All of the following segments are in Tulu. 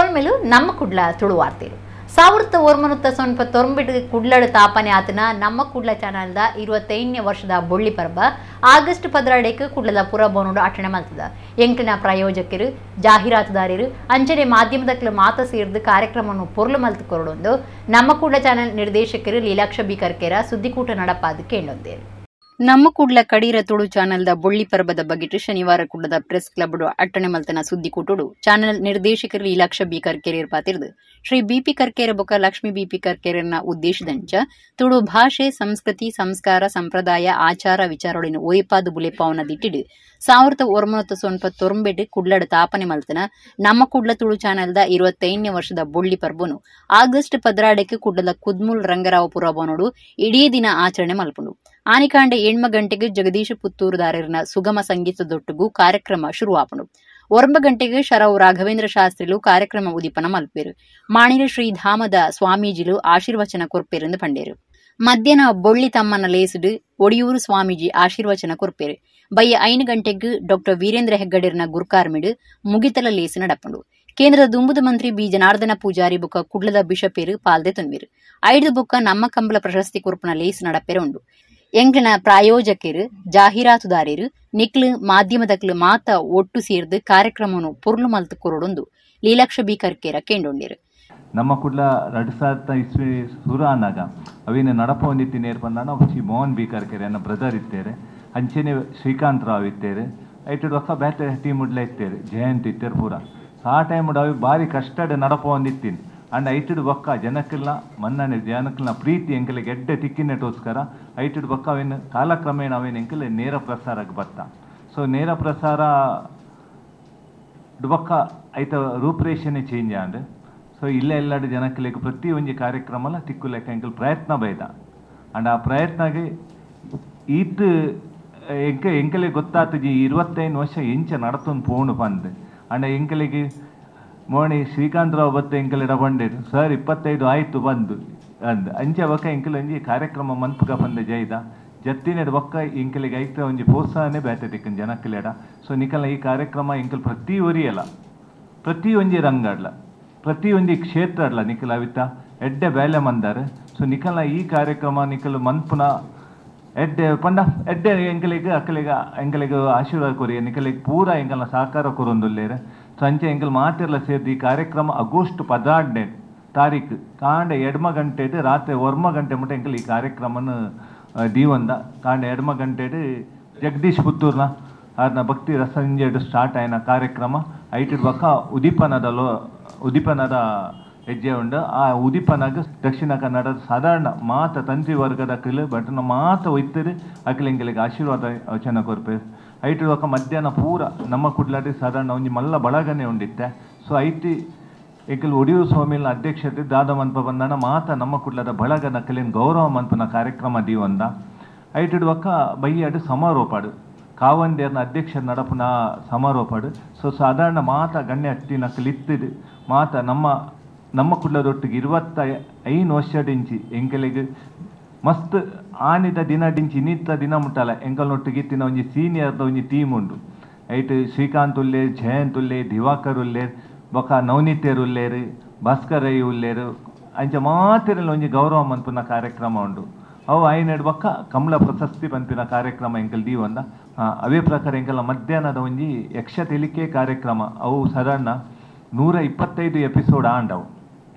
ಸೊಲ್ಮೆಲು ನಮ್ಮ ಕುಡ್ಲ ತುಳುವಾರ್ತೆರು 1999 ಕುಡ್ಲಡು ತಾಪನೆ ಆತನ ನಮ್ಮ ಕುಡ್ಲ ಚಾನಲ್ದ 25ನೇ ವರ್ಷದ ಬೊಳ್ಳಿ ಪರ್ಬ ಆಗಸ್ಟ್ 12ಕ್ಕೆ ಕುಡ್ಲದ ಪುರಭವನೋಡು ಆಚರಣೆ ಮಾಡ್ತದ. ಎಂಕಿನ ಪ್ರಾಯೋಜಕರು ಜಾಹೀರಾತುದಾರರು ಅಂಚನೆ ಮಾಧ್ಯಮದಕ್ಲು ಮಾತ ಸೇರಿದು ಕಾರ್ಯಕ್ರಮವನ್ನು ಪೊರ್ಲು ಮಲ್ತು ಕೊರಡೊಂದು ನಮ್ಮ ಕುಡ್ಲ ಚಾನಲ್ ನಿರ್ದೇಶಕರು ಲೀಲಾಕ್ಷ ಬಿ ಕರ್ಕೇರ ಸುದ್ದಿಕೂಟ ನಡಪಾದ ಕೇಂಡೊಂದೇರು. ನಮ್ಮ ಕುಡ್ಲ ಕಡೀರ ತುಳು ಚಾನೆಲ್ದ ಬೊಳ್ಳಿ ಪರ್ಬದ ಬಗೆಟ್ ಶನಿವಾರ ಕುಡ್ಲದ ಪ್ರೆಸ್ ಕ್ಲಬ್ ಅಟ್ಟಣೆ ಮಲ್ತನ ಸುದ್ದಿಕೂಟುಡು ಚಾನೆಲ್ ನಿರ್ದೇಶಕರು ಲೀಲಾಕ್ಷ ಬಿ ಕರ್ಕೇರಿಯರ್ ಪಾತಿರ್ದು ಶ್ರೀ ಬಿಪಿ ಕರ್ಕೇರ ಬೊಕ ಲಕ್ಷ್ಮೀ ಬಿಪಿ ಕರ್ಕೇರನ ಉದ್ದೇಶದಂಚ ತುಳು ಭಾಷೆ ಸಂಸ್ಕೃತಿ ಸಂಸ್ಕಾರ ಸಂಪ್ರದಾಯ ಆಚಾರ ವಿಚಾರೊಳಿನ ಒಯ್ಪಾದು ಬುಲೆಪಾವನ ದಿಟ್ಟಿಡು 1999 ಕುಡ್ಲಡ್ ತಾಪನೆ ಮಲ್ತನ ನಮ್ಮ ಕುಡ್ಲ ತುಳು ಚಾನೆಲ್ದ 25ನೇ ವರ್ಷದ ಬೊಳ್ಳಿ ಪರ್ಬನು ಆಗಸ್ಟ್ 12ಕ್ಕೆ ಕುಡ್ಲದ ಕುದ್ಮುಲ್ ರಂಗರಾವ್ ಪುರಭವನೋಡು ಇಡೀ ದಿನ ಆಚರಣೆ ಮಲ್ಪುಂಡು. ಆನಿಕಾಂಡೆ 8 ಗಂಟೆಗೆ ಜಗದೀಶ ಪುತ್ತೂರುದಾರರಿನ ಸುಗಮ ಸಂಗೀತದೊಟ್ಟಿಗೂ ಕಾರ್ಯಕ್ರಮ ಶುರುವಾಪುಂಡು. 9 ಗಂಟೆಗೆ ಶರವು ರಾಘವೇಂದ್ರ ಶಾಸ್ತ್ರಿಲು ಕಾರ್ಯಕ್ರಮ ಉದೀಪನ ಮಲ್ಪೇರು. ಮಾಣಿರ ಶ್ರೀಧಾಮದ ಸ್ವಾಮೀಜಿಲು ಆಶೀರ್ವಚನ ಕೊರ್ಪೇರೆಂದು ಪಂಡೇರು. ಮಧ್ಯಾಹ್ನ ಬೊಳ್ಳಿ ತಮ್ಮನ ಲೇಸುಡು ಒಡಿಯೂರು ಸ್ವಾಮೀಜಿ ಆಶೀರ್ವಚನ ಕೊರ್ಪೇರು. ಬಯ್ಯ 5 ಗಂಟೆಗೆ ಡಾಕ್ಟರ್ ವೀರೇಂದ್ರ ಹೆಗ್ಗಡೆರ್ನ ಗುರ್ಕಾರ್ಮಿಡು ಮುಗಿತಲ ಲೇಸು ನಡಪುಂಡು. ಕೇಂದ್ರದ ದುಂಬುದ ಮಂತ್ರಿ ಬಿ ಜನಾರ್ದನ ಪೂಜಾರಿ ಬುಕ್ಕ ಕುಡ್ಲದ ಬಿಷಪೇರು ಪಾಲ್ದೆ ತುನ್ವೇರು. 5 ಬುಕ್ಕ ನಮ್ಮ ಕಂಬಳ ಪ್ರಶಸ್ತಿ ಕೊರ್ಪುನ ಲೇಸು ನಡಪೇರು ಉಂಡು. ಎಂಗ್ಲಿನ ಪ್ರಾಯೋಜಕರು ಜಾಹೀರಾತುದಾರರು ನಿಕ್ಲು ಮಾಧ್ಯಮದಕ್ಲು ಮಾತ ಒಟ್ಟು ಸೇರ್ದು ಕಾರ್ಯಕ್ರಮವನ್ನು ಪೊರ್ಲು ಮಲ್ತು ಕೊರಡೊಂದು ಲೀಲಾಕ್ಷ ಬಿ ಕರ್ಕೇರ ಕೇಂಡೊಂಡಿರು. ನಮ್ಮ ಕುಡ್ಲ 2000 ಇಸ್ವಿ ಸುರ ಆನಾಗ ಅವಿನ ನಡಪ ಹೊಂದಿತ್ತಿ ನೇರ್ ಬಂದಾನ ಶ್ರೀ ಮೋಹನ್ ಬಿ ಕರ್ಕೇರೆ ನನ್ನ ಬ್ರದರ್ ಇತ್ತೇರೆ, ಅಂಚೆನೆ ಶ್ರೀಕಾಂತ್ ರಾವ್ ಇತ್ತೇರೆ, ಐಟು ರೊಕ್ಕ ಬೇತೆ ಟೀಮ್ ಉಡ್ಲ ಇತ್ತೇರೆ, ಜಯಂತ್ ಇತ್ತೇರು ಪೂರ. ಆ ಟೈಮ್ ಅವಿ ಭಾರಿ ಕಷ್ಟಡ್ ನಡಪ ಹೊಂದಿತ್ತೀನಿ. ಅಂಡ್ ಐಟುಡು ಬೊಕ್ಕ ಜನಕ್ಕೆಲ್ಲ ಮನ್ನಣೆ ಜನಕ್ಕೆಲ್ಲ ಪ್ರೀತಿ ಎಂಕಲಿಗೆ ಎಡ್ಡೆ ತಿಕ್ಕಿನೆಟೋಸ್ಕರ ಐಟುಡು ಬೊಕ್ಕ ಅವೇನು ಕಾಲಕ್ರಮೇಣ ಅವೇನು ಎಂಕಲೆ ನೇರ ಪ್ರಸಾರಕ್ಕೆ ಬರ್ತಾ. ಸೊ ನೇರ ಪ್ರಸಾರ ಬೊಕ್ಕ ಐತ ರೂಪರೇಷನೆ ಚೇಂಜ್ ಆಂಡ್. ಸೊ ಇಲ್ಲ ಎಲ್ಲಾಡು ಜನಕ್ಕೆಲೆಗ್ ಪ್ರತಿ ಒಂಜಿ ಕಾರ್ಯಕ್ರಮಲ ತಿಕ್ಕುಲೆಕ್ಕ ಎಂಕಲ್ ಪ್ರಯತ್ನ ಬೈದ. ಅಂಡ್ ಆ ಪ್ರಯತ್ನಗೆ ಈತ್ ಎಂಕ ಎಂಕಲಿಗೆ ಗೊತ್ತಾತಜಿ 25 ವರ್ಷ ಎಂಚ ನಡತೊಂದು ಪೋಣು ಪಂದ್. ಅಂಡ್ ಎಂಕಲಿಗೆ ಮೋಣಿ ಶ್ರೀಕಾಂತರಾವ್ ಬತ್ತೆ ಎಂಕಲೆಡ ಬಂಡೇರು ಸರ್ 25 ಆಯಿತು ಬಂದು ಅಂದ್ ಅಂಚೆ ಬೊಕ್ಕ ಎಂಕಲ್ ಒಂಜಿ ಕಾರ್ಯಕ್ರಮ ಮನ್ಪುಗ ಬಂದ ಜೈದ ಜತ್ತಿನೆಡ್ ಬೊಕ್ಕ ಎಂಕಲಿಗೆ ಐತ ಒಂಜಿ ಪ್ರೋತ್ಸಾಹನೆ ಬೇತೆ ತಿಕ್ಕನ್ ಜನಕ್ಲೆಡ. ಸೊ ನಿಕಲ್ನ ಈ ಕಾರ್ಯಕ್ರಮ ಎಂಕಲ್ ಪ್ರತಿ ಒರಿಯಲ ಪ್ರತಿ ಒಂಜಿ ರಂಗಾಡ್ಲ ಪ್ರತಿ ಒಂಜಿ ಕ್ಷೇತ್ರ ಅಡ್ಲ ನಿಕಲ್ ಅವಿತ ಎಡ್ಡೆ ಬೇಲೆ ಮಂದಾರೆ. ಸೊ ನಿಕಲ್ನ ಈ ಕಾರ್ಯಕ್ರಮ ನಿಕಲ್ ಮನ್ಪುನ ಎಡ್ಡೆ ಪಂಡ ಎಡ್ಡೆ ಎಂಕಲಿಗೆ ಅಕ್ಕಲಿಗೆ ಎಂಕಲಿಗೆ ಆಶೀರ್ವಾದ ಕೊರಿ ನಿಕಲಿಗೆ ಪೂರ ಎಂಕಲ್ನ ಸಹಕಾರ ಕೊರೊಂದುಲ್ಲೇರೆ. ಸೊ ಅಂಚೆ ಎಂಕಲ್ ಮಾತಿರ್ಲ ಸೇರ್ದು ಈ ಕಾರ್ಯಕ್ರಮ ಆಗಸ್ಟ್ 14ನೇ ತಾರೀಕು ಕಾಂಡೆ 2 ಗಂಟೆಡು ರಾತ್ರಿ 1 ಗಂಟೆ ಮುಟ್ಟ ಎಂಕಲ್ ಈ ಕಾರ್ಯಕ್ರಮನ ದೀವಂದ. ಕಾಂಡೆ 2 ಗಂಟೆಡು ಜಗದೀಶ್ ಪುತ್ತೂರ್ನ ಅದನ್ನ ಭಕ್ತಿ ರಸಂಜೆಡು ಸ್ಟಾರ್ಟ್ ಆಯ್ನ ಕಾರ್ಯಕ್ರಮ. ಐಟು ಬೊಕ್ಕ ಉದೀಪನದ ಹೆಜ್ಜೆ ಉಂಡು. ಆ ಉದೀಪನಾಗ ದಕ್ಷಿಣ ಕನ್ನಡದ ಸಾಧಾರಣ ಮಾತ ತಂತ್ರಿ ವರ್ಗದ ಅಖಿಲ ಬಟ್ ಮಾತ ಒಯ್ತರು ಅಖಿಲ ಎಂಕಲಿಗೆ ಆಶೀರ್ವಾದ ವಚನ ಕೊರ್ಪೆ. ಐಟು ಬೊಕ್ಕ ಮಧ್ಯಾಹ್ನ ಪೂರ ನಮ್ಮ ಕುಡ್ಲಾಟಿ ಸಾಧಾರಣ ಒಂಜಿ ಮಲ್ಲ ಬಳಗನೆ ಉಂಡಿತ್ತೆ. ಸೊ ಐತಿ ಎಂಕಲ್ ಒಡಿಯೂರು ಸ್ವಾಮಿನ ಅಧ್ಯಕ್ಷತೆ ದಾದ ಮನ್ಪ ಬಂದಾನ ಮಾತ ನಮ್ಮ ಕುಡ್ಲದ ಬಳಗನ ಅಖಿಲಿನ ಗೌರವ ಮನ್ಪನ ಕಾರ್ಯಕ್ರಮ ದೀವಂದ. ಐಟು ಬೊಕ್ಕ ಬಯ್ಯಾಡು ಸಮಾರೋಪಾಡು ಕಾವಂದೇರ್ನ ಅಧ್ಯಕ್ಷ ನಡಪುನ ಸಮಾರೋಪಾಡು. ಸೊ ಸಾಧಾರಣ ಮಾತ ಗಣ್ಯ ಅಟ್ಟಿನ ಇತ್ತಿದ್ದು ಮಾತ ನಮ್ಮ ನಮ್ಮ ಕುಡ್ಲದೊಟ್ಟಿಗೆ 25 ವರ್ಷದಿಂಚಿ ಎಂಕಲಿಗೆ ಮಸ್ತ್ ಆನಿದ ದಿನ ಡಿಂಚಿ ಇನ್ನಿತ್ತ ದಿನ ಮುಟ್ಟಲ್ಲ ಎಂಕಲ್ನೊಟ್ಟಿಗೆ ಇತ್ತಿನ ಒಂಜಿ ಸೀನಿಯರ್ದ ಒಂಜಿ ಟೀಮ್ ಉಂಡು. ಐಟ್ ಶ್ರೀಕಾಂತ್ ಉಲ್ಲೇರ್, ಜಯಂತ್ ಉಲ್ಲೇರ್, ದಿವಾಕರ್ ಉಲ್ಲೇರ್, ಬೊಕ್ಕ ನವನೀತೇರ್ ಉಲ್ಲೇರು, ಭಾಸ್ಕರ್ ರೈ ಉಲ್ಲೇರು, ಅಂಚ ಮಾತಿರಲ್ಲ ಒಂಜಿ ಗೌರವ ಮನ್ಪುನ ಕಾರ್ಯಕ್ರಮ ಉಂಡು. ಅವು ಆಯ್ನೆಡ್ ಬೊಕ್ಕ ಕಮಲ ಪ್ರಶಸ್ತಿ ಪನ್ಪಿನ ಕಾರ್ಯಕ್ರಮ ಎಂಕಲ್ ದೀವಂದ. ಅವೇ ಪ್ರಕಾರ ಎಂಕಲ್ನ ಮಧ್ಯಾಹ್ನದ ಒಂಜಿ ಯಕ್ಷ ತೆಲಿಕೆ ಕಾರ್ಯಕ್ರಮ ಅವು ಸಾಧಾರಣ 125 ಎಪಿಸೋಡ್ ಆಂಡವು.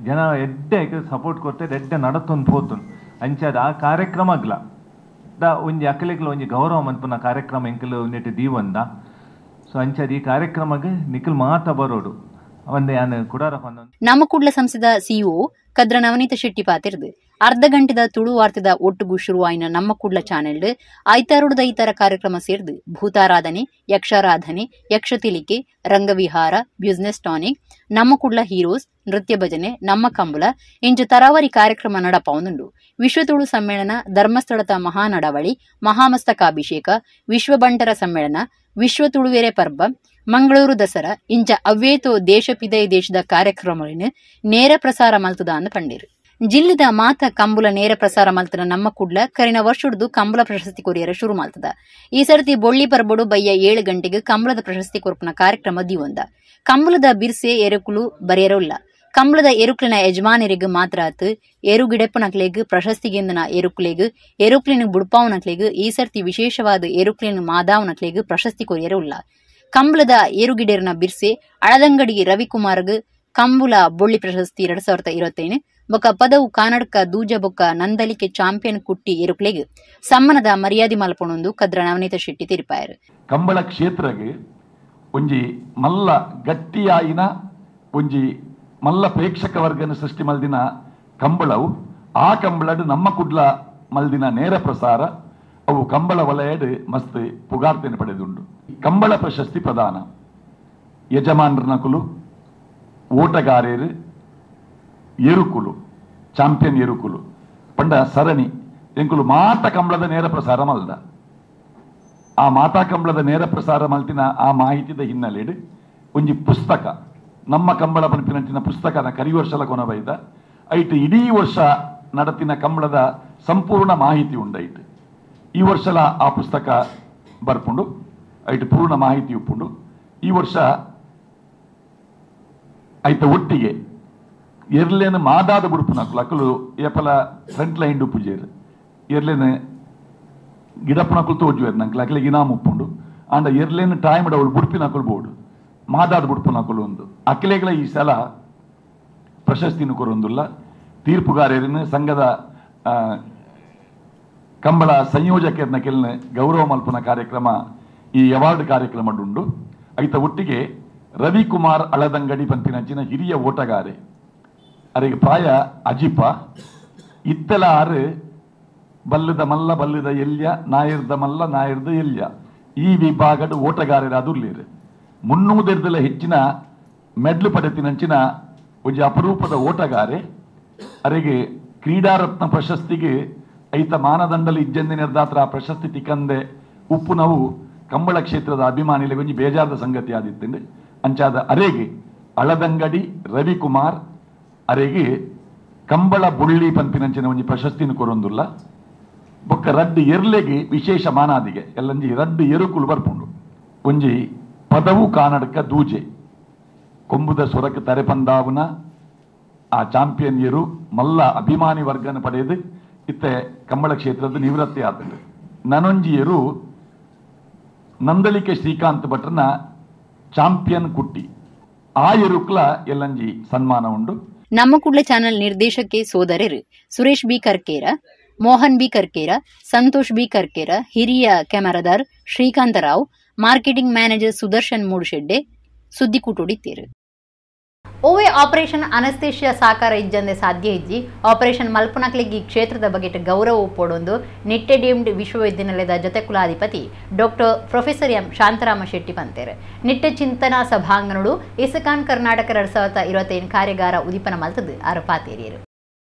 ಜನ ಎಡ್ಡೆ ಸಪೋರ್ಟ್ ಕೊಡ್ತಾರೆ, ಎಡ್ಡೆ ನಡತೊಂದು ಪೋತುಂಡು. ಅಂಚಾದ ಆ ಕಾರ್ಯಕ್ರಮಗ್ಲ the ಒಂಜಿ ಅಕಲಿಗ್ಲ ಒಂಜಿ ಗೌರವ ಮನ್ಪುನ ಕಾರ್ಯಕ್ರಮ ಎಂಕಲ್ ಒಂದಿಟ್ಟು ದೀವಂದ. ಸೊ ಅಂಚಾದ ಈ ಕಾರ್ಯಕ್ರಮಕ್ಕೆ ನಿಖಲ್ ಮಾತ ಬರೋಡು ಒಂದೇ ಯಾನ್ ಕುಡಾರ. ನಮ್ಮ ಕುಡ್ಲ ಸಂಸ್ಥೆದ ಸಿಇಒ ಕದ್ರ ನವನೀತ ಶೆಟ್ಟಿ ಪಾತಿರ್ದು ಅರ್ಧ ಗಂಟೆದ ತುಳು ವಾರ್ತೆದ ಒಟ್ಟುಗು ಶುರುವಾಯಿನ ನಮ್ಮ ಕುಡ್ಲ ಚಾನೆಲ್ ಐತಾರುಡದ ಇತರ ಕಾರ್ಯಕ್ರಮ ಸೇರ್ದು ಭೂತಾರಾಧನೆ, ಯಕ್ಷಾರಾಧನೆ, ಯಕ್ಷತಿಲಿಕೆ, ರಂಗವಿಹಾರ, ಬಿಸಿನೆಸ್ ಟಾನಿಕ್, ನಮ್ಮ ಕುಡ್ಲ ಹೀರೋಸ್, ನೃತ್ಯ ಭಜನೆ, ನಮ್ಮ ಕಂಬಳ ಇಂಚ ತರಾವರಿ ಕಾರ್ಯಕ್ರಮ ನಡಪಾವುಂದುಂಡು. ವಿಶ್ವ ತುಳು ಸಮ್ಮೇಳನ, ಧರ್ಮಸ್ಥಳದ ಮಹಾನಡವಳಿ, ಮಹಾಮಸ್ತಕಾಭಿಷೇಕ, ವಿಶ್ವ ಬಂಟರ ಸಮ್ಮೇಳನ, ವಿಶ್ವ ತುಳುವೆರೆ ಪರ್ಬ, ಮಂಗಳೂರು ದಸರಾ ಇಂಚ ಅವ್ವೇತೋ ದೇಶ ಪಿದೈ ದೇಶದ ಕಾರ್ಯಕ್ರಮಗಳನ್ನು ನೇರ ಪ್ರಸಾರ ಮಲ್ತದ ಅಂದ್ ಪಂಡೇರು. ಜಿಲ್ಲೆದ ಮಾತ ಕಂಬುಲ ನೇರ ಪ್ರಸಾರ ಮಲ್ತನ ನಮ್ಮ ಕುಡ್ಲ ಕರಿನ ವರ್ಷಡ್ದು ಕಂಬಳ ಪ್ರಶಸ್ತಿ ಕೊರಿಯರ ಶುರು ಮಲ್ತದ. ಈ ಸರ್ತಿ ಬೊಳ್ಳಿ ಪರ್ಬಡು ಬಯ್ಯ 7 ಗಂಟೆಗೆ ಕಂಬಳದ ಪ್ರಶಸ್ತಿ ಕೊರ್ಪುನ ಕಾರ್ಯಕ್ರಮ ದಿವೊಂದ. ಕಂಬಳದ ಬಿರ್ಸೆ ಎರುಕುಲು ಬರೆಯರುಲ್ಲ. ಕಂಬಳದ ಎರುಕ್ಲಿನ ಯಜಮಾನರಿಗೆ ಮಾತ್ರ ಆತು ಎರುಗಿಡೆಪ್ಪನಕ್ಲೆಗ್ ಪ್ರಶಸ್ತಿಗೆಂದನ ಎರುಕ್ಲೆಗ್ ಎರುಕ್ಲಿನ ಬುಡ್ಪಾವನಕ್ಲೆಗ್ ಈ ಸರ್ತಿ ವಿಶೇಷವಾದ ಎರುಕ್ಲಿನ ಮಾದಾವನಕ್ಲೆಗ್ ಪ್ರಶಸ್ತಿ ಕೊರಿಯರುಲ್ಲ. ಕಂಬಳದ ಎರುಗಿಡೆರ್ನ ಬಿರ್ಸೆ ಅಳದಂಗಡಿ ರವಿಕುಮಾರ್ಗ್ ಕಂಬುಲ ಬೊಳ್ಳಿ ಪ್ರಶಸ್ತಿ 2025 ಬೊಕ್ಕ ಪದವು ಕಾನಡ್ಕ ದೂಜ ಬೊಕ್ಕ ನಂದಲಿಕೆ ಚಾಂಪಿಯನ್ ಕುಟ್ಟಿ ಎರುಕ್ಲೆಗ್ ಸಮ್ಮನದ ಮರ್ಯಾದೆ ಮಲ್ಪೊಣೊಂದು ಕದ್ರ ನವನೀತ ಶೆಟ್ಟಿ ತಿರುಪಾಯರು. ಕಂಬಳ ಕ್ಷೇತ್ರಗೆ ಒಂಜಿ ಮಲ್ಲ ಗಟ್ಟಿಯಾಯಿನ ಒಂಜಿ ಮಲ್ಲ ಪ್ರೇಕ್ಷಕ ವರ್ಗನ ಸೃಷ್ಟಿ ಮಲ್ದಿನ ಕಂಬಳವು ಆ ಕಂಬಳಡು ನಮ್ಮ ಕುಡ್ಲ ಮಲ್ದಿನ ನೇರ ಪ್ರಸಾರ ಅವು ಕಂಬಳ ವಲಯಡು ಮಸ್ತ್ ಪುಗಾರ್ತೆಯನ್ನು ಪಡೆದುಂಡು. ಕಂಬಳ ಪ್ರಶಸ್ತಿ ಪ್ರದಾನ ಯಜಮಾನರನಕುಲು ಓಟಗಾರರು ಎರುಕುಲು ಚಾಂಪಿಯನ್ ಎರುಕುಲು ಪಂಡ ಸರಣಿ ಎಂಕುಲು ಮಾತ ಕಂಬಳದ ನೇರ ಪ್ರಸಾರ ಮಲ್ದ. ಆ ಮಾತಾ ಕಂಬಳದ ನೇರ ಪ್ರಸಾರ ಮಲ್ತಿನ ಆ ಮಾಹಿತಿದ ಹಿನ್ನೆಲೆಡು ಒಂಜಿ ಪುಸ್ತಕ ನಮ್ಮ ಕಂಬಳ ಪನ್ಪಿನಂಚಿನ ಪುಸ್ತಕನ ಕರಿ ವರ್ಷಲ ಕೊನಬೈದ ಐಟ್ ಇಡೀ ವರ್ಷ ನಡತಿನ ಕಂಬಳದ ಸಂಪೂರ್ಣ ಮಾಹಿತಿ ಉಂಡೈಟ್. ಈ ವರ್ಷಲ ಆ ಪುಸ್ತಕ ಬರ್ಪುಂಡು, ಐಟ್ ಪೂರ್ಣ ಮಾಹಿತಿ ಉಪ್ಪುಂಡು. ಈ ವರ್ಷ ಐತ ಒಟ್ಟಿಗೆ ಎರ್ಲೇನು ಮಾದಾದ ಬುಡುಪುನಕುಲು ಅಕುಲು ಏಪಲ ಫ್ರಂಟ್ ಲೈನ್ ಉಪ್ಪುಜೇರು ಎರ್ಲೇನು ಗಿಡಪ್ಪನಕುಲು ತೋಜುವೇರು ನಂಕಲು ಅಕಲಿಗೆ ಇನಾಮ್ ಉಪ್ಪುಂಡು. ಆಂಡ ಎರ್ಲೇನು ಟೈಮ್ ಅವಳು ಬುಡುಪಿನಕುಲು ಬೋಡು ಮಾದಾದ ಬುಡುಪುನಕುಲು ಒಂದು ಅಕಿಲೆಗಳ ಈ ಸಲ ಪ್ರಶಸ್ತಿನೂ ಕೊರೊಂದುಲ್ಲ. ತೀರ್ಪುಗಾರರನ್ನು ಸಂಘದ ಕಂಬಳ ಸಂಯೋಜಕರನ್ನ ಕೆಲನ ಗೌರವ ಮಲ್ಪನ ಕಾರ್ಯಕ್ರಮ ಈ ಅವಾರ್ಡ್ ಕಾರ್ಯಕ್ರಮ ಉಂಡು. ಐತ ಒಟ್ಟಿಗೆ ರವಿಕುಮಾರ್ ಅಳದಂಗಡಿ ಪಂಪಿನಂಚಿನ ಹಿರಿಯ ಓಟಗಾರೆ ಅರೆಗೆ ಪ್ರಾಯ ಅಜಿಪ ಇತ್ತೆಲ ಆರು ಬಲ್ಲದ ಮಲ್ಲ ಬಲ್ಲದ ಎಲ್ಯ ನಾಯರ್ದ ಮಲ್ಲ ನಾಯರ್ದ ಎಲ್ಯ ಈ ವಿಭಾಗದ ಓಟಗಾರರ ಅದುರ್ಲಿರು 300 ಹೆಚ್ಚಿನ ಮೆಡ್ಲು ಪಡೆತಿನಂಚಿನ ಒಂಜಿ ಅಪರೂಪದ ಓಟಗಾರೆ ಅರೆಗೆ ಕ್ರೀಡಾರತ್ನ ಪ್ರಶಸ್ತಿಗೆ ಐತ ಮಾನದಂಡಲಿ ಇಜ್ಜಂದಿನ ಆ ಪ್ರಶಸ್ತಿ ತಿಕ್ಕಂದೆ ಉಪ್ಪು ನಾವು ಕಂಬಳ ಕ್ಷೇತ್ರದ ಅಭಿಮಾನಿಗಳಿಗೆ ಒಂಜಿ ಬೇಜಾರದ ಸಂಗತಿ ಆದಿತ್ತಂಡು. ಅಂಚಾದ ಅರೆಗೆ ಅಳದಂಗಡಿ ರವಿಕುಮಾರ್ ಅರೆಗೆ ಕಂಬಳ ಬುಳ್ಳಿ ಪಂಪಿನಂಚಿನ ಒಂಜಿ ಪ್ರಶಸ್ತಿನ ಕೊರೊಂದುಲ್ಲ. ಬೊಕ್ಕ ರಡ್ಡು ಎರ್ಲೆಗೆ ವಿಶೇಷ ಮಾನಾದಿಗೆ ಎಲ್ಲಂಜಿ ರಡ್ಡು ಎರುಕುಲು ಬರ್ಪುಂಡು. ಒಂಜಿ ಪದವು ಕಾನಡ್ಕ ದೂಜೆ ಕೊಂಬುದ ಸೊರಕ ತರೆಪಂದಾವುನ ಆ ಚಾಂಪಿಯನ್ ಎರು ಮಲ್ಲ ಅಭಿಮಾನಿ ವರ್ಗನ ಪಡೆದು ಇತ್ತೆ ಕಂಬಳ ಕ್ಷೇತ್ರದ ನಿವೃತ್ತಿ ಆತಂಡು. ನನೊಂಜಿ ಎರು ನಂದಳಿಕೆ ಶ್ರೀಕಾಂತ್ ಭಟ್ರನ ಚಾಂಪಿಯನ್ ಕುಟ್ಟಿ ಆ ಎರುಕ್ಲ ಎಲ್ಲಂಜಿ ಸನ್ಮಾನ ಉಂಡು. ನಮ್ಮ ಕುಡ್ಲ ಚಾನೆಲ್ ನಿರ್ದೇಶಕ್ಕೆ ಸೋದರರು Suresh B Karkera, Mohan B Karkera, Santosh B Karkera, ಹಿರಿಯ ಕ್ಯಾಮೆರಾದಾರ್ ಶ್ರೀಕಾಂತ ರಾವ್, ಮಾರ್ಕೆಟಿಂಗ್ ಮ್ಯಾನೇಜರ್ ಸುದರ್ಶನ್ ಮೂಡುಶೆಡ್ಡೆ ಸುದ್ದಿಕೂಟೊಡಿತ್ತೀರು. ಓವೇ ಆಪರೇಷನ್ ಅನಸ್ತೇಷಿಯಾ ಸಾಕಾರ ಇಜ್ಜಂದೆ ಸಾಧ್ಯ ಇಜ್ಜಿ ಆಪರೇಷನ್ ಮಲ್ಪುನಕ್ಲೆಗ್ ಈ ಕ್ಷೇತ್ರದ ಬಗ್ಗೆ ಗೌರವ ಒಪ್ಪೊಡೊಂದು ನಿಟ್ಟೆ ಡೀಮ್ಡ್ ವಿಶ್ವವಿದ್ಯಾನಿಲಯದ ಜೊತೆ ಕುಲಾಧಿಪತಿ doctor professor M Shantarama Shetty ಪಂತೇರು. Nitte ಚಿಂತನಾ ಸಭಾಂಗಣಡು ಇಸಕಾನ್ Karnataka 2025 ಕಾರ್ಯಾಗಾರ ಉದೀಪನ ಮಲ್ತದ್ದು ಆರೋಪಾತೇರಿಯರು.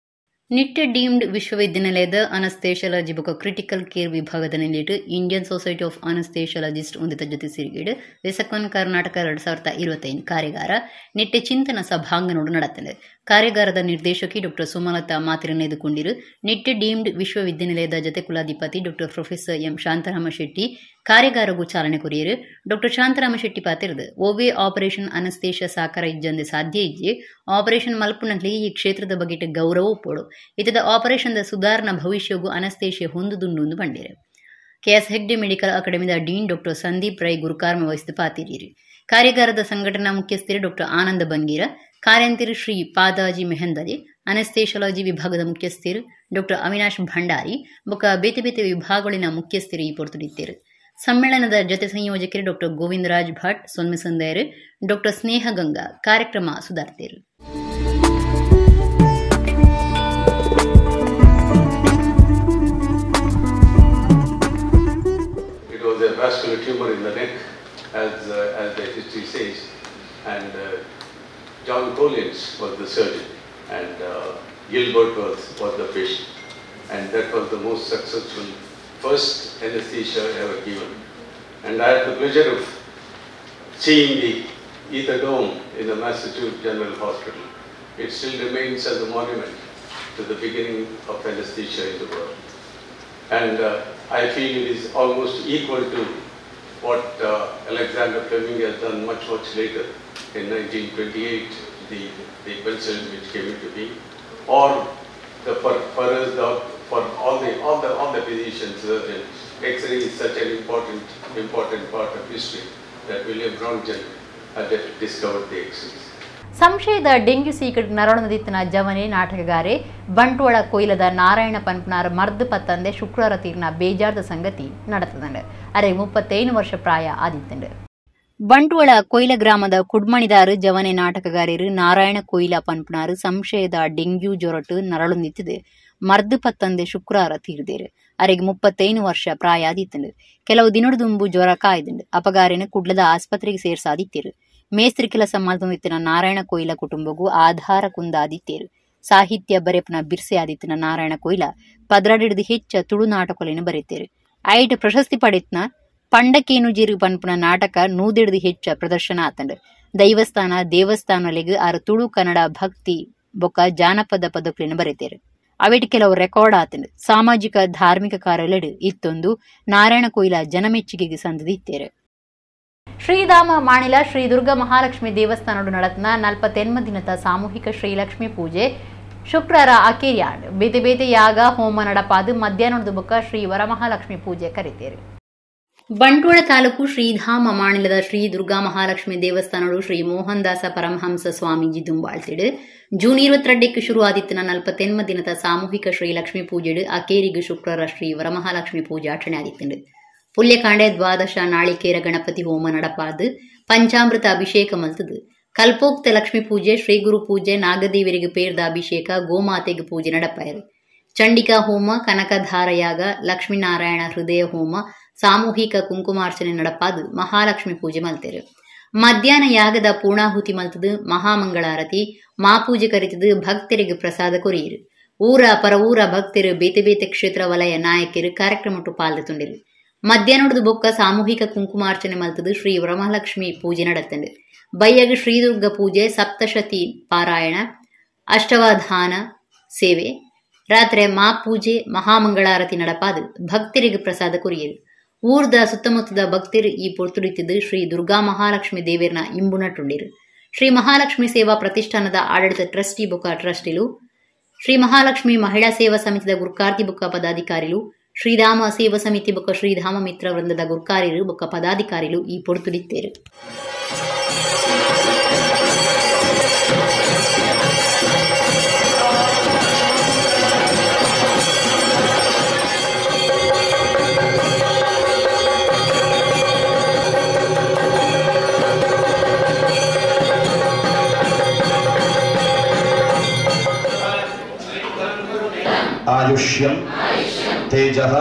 ನಿಟ್ಟೆ ಡೀಮ್ಡ್ ವಿಶ್ವವಿದ್ಯಾನಿಲಯದ ಅನಸ್ತೇಷಿಯಾಲಜಿ ಬೊಕ ಕ್ರಿಟಿಕಲ್ ಕೇರ್ ವಿಭಾಗದ ನಿಲೆಟ್ Indian society of ಅನಸ್ತೇಷಿಯಾಲಜಿಸ್ಟ್ ಹೊಂದಿದ ಜೊತೆ ಸಿರಿಗೇಡು ಇಸಕಾನ್ ಕರ್ನಾಟಕ 2025 ಕಾರ್ಯಾಗಾರ ನಿಟ್ಟೆ ಚಿಂತನ ಸಭಾಂಗಣೋಡು ನಡೆತದೆ. ಕಾರ್ಯಾಗಾರದ ನಿರ್ದೇಶಕಿ ಡಾಕ್ಟರ್ ಸುಮಲತಾ ಮಾತಿರನೆದುಕೊಂಡಿರು. ನಿಟ್ಟೆ ಡೀಮ್ಡ್ ವಿಶ್ವವಿದ್ಯಾನಿಲಯದ ಜೊತೆ ಕುಲಾಧಿಪತಿ doctor professor M Shantarama Shetty ಕಾರ್ಯಾಗಾರಗೂ ಚಾಲನೆ ಕೊರಿಯರು. ಡಾಕ್ಟರ್ ಶಾಂತರಾಮ ಶೆಟ್ಟಿ ಪಾತಿರದು ಓವೇ ಆಪರೇಷನ್ ಅನಸ್ತೇಷಿಯಾ ಸಾಕಾರ ಇಜ್ಜಂದೆ ಸಾಧ್ಯ ಇಜ್ಜಿ ಆಪರೇಷನ್ ಮಲ್ಪುನಕ್ಲೆಗ್ ಈ ಕ್ಷೇತ್ರದ ಬಗ್ಗೆ ಗೌರವ ಒಪ್ಪೋಡು ಇತದ ಆಪರೇಷನ್ the ಸುಧಾರಣಾ ಭವಿಷ್ಯಗೂ ಅನಸ್ತೇಷಿಯಾ ಹೊಂದುದುಂಡು ಬಂಡೇರು. ಕೆಎಸ್ ಹೆಗ್ಡೆ ಮೆಡಿಕಲ್ ಅಕಾಡೆಮಿದ ಡೀನ್ ಡಾಕ್ಟರ್ ಸಂದೀಪ್ ರೈ ಗುರುಕಾರ್ಮ ವಹಿಸಿದ ಪಾತಿರಿಯರು. ಕಾರ್ಯಾಗಾರದ ಸಂಘಟನಾ ಮುಖ್ಯಸ್ಥರು ಡಾಕ್ಟರ್ ಆನಂದ ಬಂಗೀರ, ಕಾರ್ಯಂತಿರು ಶ್ರೀ ಪಾದಾಜಿ ಮೆಹಂದಲಿ, ಅನಸ್ತೇಷಿಯಾಲಜಿ ವಿಭಾಗದ ಮುಖ್ಯಸ್ಥರು ಡಾಕ್ಟರ್ ಅವಿನಾಶ್ ಭಂಡಾರಿ ಬೊಕ ಬೇತೆ ಬೇತೆ ವಿಭಾಗಗಳಿನ ಮುಖ್ಯಸ್ಥರು ಈ ಪೊರ್ತುಡಿತ್ತೇರು. ಸಮ್ಮೇಳನದ ಜೊತೆ ಸಂಯೋಜಕರು ಡಾಕ್ಟರ್ ಗೋವಿಂದರಾಜ್ ಭಟ್ ಸೊನ್ಮೆಸಂದಯರು, ಡಾಕ್ಟರ್ ಸ್ನೇಹ ಗಂಗಾ ಕಾರ್ಯಕ್ರಮ ಸುಧಾರ್ತೇರು. It was a vascular tumor in the neck, as the history says, and John Collins was the surgeon, and Gilbert was the patient, and that was the most successful first anesthesia ever given. And I had the pleasure of seeing the ether dome in the Massachusetts General Hospital. It still remains as a monument to the beginning of anesthesia in the world. And I feel it is almost equal to what Alexander Fleming has done much, much later in 1928, the penicillin which came into being, or the, for us, for all the physicians, surgeons, X-ray is such an important part of history that William Röntgen had discovered the X-rays. ಸಂಶಯದ dengue ಸೀಕಟ್ ನರಳನದಿತ್ತಿನ ಜವನೆ ನಾಟಕಗಾರೆ Bantwal ಕೊಯ್ಲದ Narayana ಪನ್ಪನಾರ್ ಮರ್ದು ಪತ್ತಂದೆ ಶುಕ್ರವಾರ ತೀರ್ನ ಬೇಜಾರ್ದ ಸಂಗತಿ ನಡೆತದಂಡು. ಅರೆ 35 ವರ್ಷ ಪ್ರಾಯ ಆದಿತ್ತಂಡು. ಬಂಟ್ವಾಳ ಕೊಯ್ಲ ಗ್ರಾಮದ ಕುಡ್ಮಣಿದಾರು ಜವನೆ ನಾಟಕಗಾರರು ನಾರಾಯಣ ಕೊಯ್ಲ ಪನ್ಪನಾರು ಸಂಶಯದ ಡೆಂಗ್ಯೂ ಜ್ವರಟು ನರಳುಂದಿತ್ತಿದೆ ಮರ್ದು ಪತ್ತಂದೆ ಶುಕ್ರವಾರ ತೀರ್ದೇರು. ಅರೆಗೆ 35 ವರ್ಷ ಪ್ರಾಯ ಆದಿತ್ತಂಡು. ಕೆಲವು ದಿನದುಂಬು ಜ್ವರ ಕಾಯ್ದಂಡು. ಅಪಗಾರಿನ ಕುಡ್ಲದ ಆಸ್ಪತ್ರೆಗೆ ಸೇರ್ಸಾದಿತ್ತೇರು. ಮೇಸ್ತ್ರಿ ಕೆಲಸ ಮಲ್ತೊಂದಿತ್ತಿನ ನಾರಾಯಣ ಕೊಯ್ಲ ಕುಟುಂಬಗೂ ಆಧಾರ ಕುಂದಾದಿತ್ತೇರು. ಸಾಹಿತ್ಯ ಬರೆಪನ ಬಿರ್ಸೆ ಆದಿತ್ತಿನ ನಾರಾಯಣ ಕೊಯ್ಲ 12 ಹೆಚ್ಚ ತುಳು ನಾಟಕೊಲೆಯನ್ನು ಬರೆತೇರು. ಐಟ್ ಪ್ರಶಸ್ತಿ ಪಡೆತ್ನ ಪಂಡಕೇನುಜಿರು ಪನ್ಪುನ ನಾಟಕ 100 ಹೆಚ್ಚ ಪ್ರದರ್ಶನ ಆತಂಡು. ದೈವಸ್ಥಾನ ದೇವಸ್ಥಾನಲೆಗ್ ಆರು ತುಳು ಕನ್ನಡ ಭಕ್ತಿ ಬೊಕ್ಕ ಜಾನಪದ ಪದಕುಲೆಯನ್ನು ಬರೆತೇರು. ಅವೆಟ್ ಕೆಲವು ರೆಕಾರ್ಡ್ ಆತಂಡು. ಸಾಮಾಜಿಕ ಧಾರ್ಮಿಕ ಕಾರ್ಯಲೆಡು ಇತ್ತೊಂದು ನಾರಾಯಣ ಕೊಯ್ಲ ಜನಮೆಚ್ಚುಗೆಗೆ ಸಂದಿತ್ತೇರು. ಶ್ರೀಧಾಮ ಮಾಣಿಲ ಶ್ರೀ ದುರ್ಗಾ ಮಹಾಲಕ್ಷ್ಮಿ ದೇವಸ್ಥಾನಡು ನಡತ್ನ 48 ದಿನದ ಸಾಮೂಹಿಕ ಶ್ರೀಲಕ್ಷ್ಮಿ ಪೂಜೆ ಶುಕ್ರವಾರ ಅಕೇರಿಯಾಂಡ್. ಬೇತೆ ಬೇತೆ ಯಾಗ ಹೋಮ ನಡಪಾದು ಮಧ್ಯಾಹ್ನದ ಬೊಕ್ಕ ಶ್ರೀ ವರಮಹಾಲಕ್ಷ್ಮಿ ಪೂಜೆ ಕರೀತೇರು. ಬಂಟ್ವಾಳ ತಾಲೂಕು ಶ್ರೀಧಾಮ ಮಾಣಿಲದ ಶ್ರೀ ದುರ್ಗಾ ಮಹಾಲಕ್ಷ್ಮಿ ದೇವಸ್ಥಾನಡು ಶ್ರೀ ಮೋಹನ್ ದಾಸ ಪರಮಹಂಸ ಸ್ವಾಮೀಜಿ ದುಂಬಾಳ್ತಿಡು ಜೂನ್ 22ಕ್ಕೆ ಶುರು ಆದಿತ್ತಿನ 48 ದಿನದ ಸಾಮೂಹಿಕ ಶ್ರೀಲಕ್ಷ್ಮಿ ಪೂಜೆಡು ಅಕೇರಿಗು ಶುಕ್ರವಾರ ಶ್ರೀ ವರಮಹಾಲಕ್ಷ್ಮಿ ಪೂಜೆ ಆಚರಣೆ ಆದಿತ್ತಂಡು. ಪುಲ್ಯಕಾಂಡೆ ದ್ವಾದಶ ನಾಳಿಕೇರ ಗಣಪತಿ ಹೋಮ ನಡಪಾದು ಪಂಚಾಮೃತ ಅಭಿಷೇಕ ಮಲ್ತದು. ಕಲ್ಪೋಕ್ತ ಲಕ್ಷ್ಮೀ ಪೂಜೆ, ಶ್ರೀ ಗುರು ಪೂಜೆ, ನಾಗದೇವರಿಗೆ ಪೇರ್ದ ಅಭಿಷೇಕ, ಗೋಮಾತೆಗೆ ಪೂಜೆ ನಡಪಾಯರು. ಚಂಡಿಕಾ ಹೋಮ, ಕನಕಧಾರಯಾಗ, ಲಕ್ಷ್ಮೀನಾರಾಯಣ ಹೃದಯ ಹೋಮ, ಸಾಮೂಹಿಕ ಕುಂಕುಮಾರ್ಚನೆ ನಡಪಾದು ಮಹಾಲಕ್ಷ್ಮಿ ಪೂಜೆ ಮಲ್ತೇರು. ಮಧ್ಯಾಹ್ನ ಯಾಗದ ಪೂರ್ಣಾಹುತಿ ಮಲ್ತದು ಮಹಾಮಂಗಳಾರತಿ, ಮಾಪೂಜೆ ಕರಿತದು ಭಕ್ತರಿಗೆ ಪ್ರಸಾದ ಕೊರಿಯರು. ಊರ ಪರವೂರ ಭಕ್ತರು ಬೇತೆ ಬೇತೆ ಕ್ಷೇತ್ರ ವಲಯ ನಾಯಕರು ಕಾರ್ಯಕ್ರಮಟ್ಟು ಪಾಲ್ಗೊಂಡಿರು. ಮಧ್ಯಾಹ್ನದ ಬೊಕ್ಕ ಸಾಮೂಹಿಕ ಕುಂಕುಮಾರ್ಚನೆ ಮಲ್ತದು ಶ್ರೀ ವರಮಹಾಲಕ್ಷ್ಮಿ ಪೂಜೆ ನಡತ್ತಂಡು. ಬಯ್ಯಗ ಶ್ರೀದುರ್ಗ ಪೂಜೆ, ಸಪ್ತಶತಿ ಪಾರಾಯಣ, ಅಷ್ಟವಧಾನ ಸೇವೆ, ರಾತ್ರಿ ಮಾ ಪೂಜೆ, ಮಹಾಮಂಗಳಾರತಿ ನಡಪಾದು ಭಕ್ತರಿಗೆ ಪ್ರಸಾದ ಕೊರಿಯರು. ಊರ್ದ ಸುತ್ತಮುತ್ತದ ಭಕ್ತರು ಈ ಪೊರ್ತುಡಿತಿದ್ದು ಶ್ರೀ ದುರ್ಗಾ ಮಹಾಲಕ್ಷ್ಮಿ ದೇವಿಯರ್ನ ಇಂಬುನಟುಂಡಿರು. ಶ್ರೀ ಮಹಾಲಕ್ಷ್ಮಿ ಸೇವಾ ಪ್ರತಿಷ್ಠಾನದ ಆಡಳಿತ ಟ್ರಸ್ಟಿ ಬೊಕ್ಕ ಟ್ರಸ್ಟಿಲು, ಶ್ರೀ ಮಹಾಲಕ್ಷ್ಮಿ ಮಹಿಳಾ ಸೇವಾ ಸಮಿತಿದ ಗುರ್ಕಾರ್ತಿ ಬೊಕ್ಕ ಪದಾಧಿಕಾರಿಲು, ಶ್ರೀರಾಮ ಸೇವಾ ಸಮಿತಿ ಬೊಕ್ಕ ಶ್ರೀಧಾಮ ಮಿತ್ರ ವೃಂದದ ಗುರ್ಕಾರಿರು ಬೊಕ್ಕ ಪದಾಧಿಕಾರಿಲು ಈ ಪೊರ್ತುಡಿತ್ತೇರು. ಆಯುಷ್ಯಂ ತೇಜಃ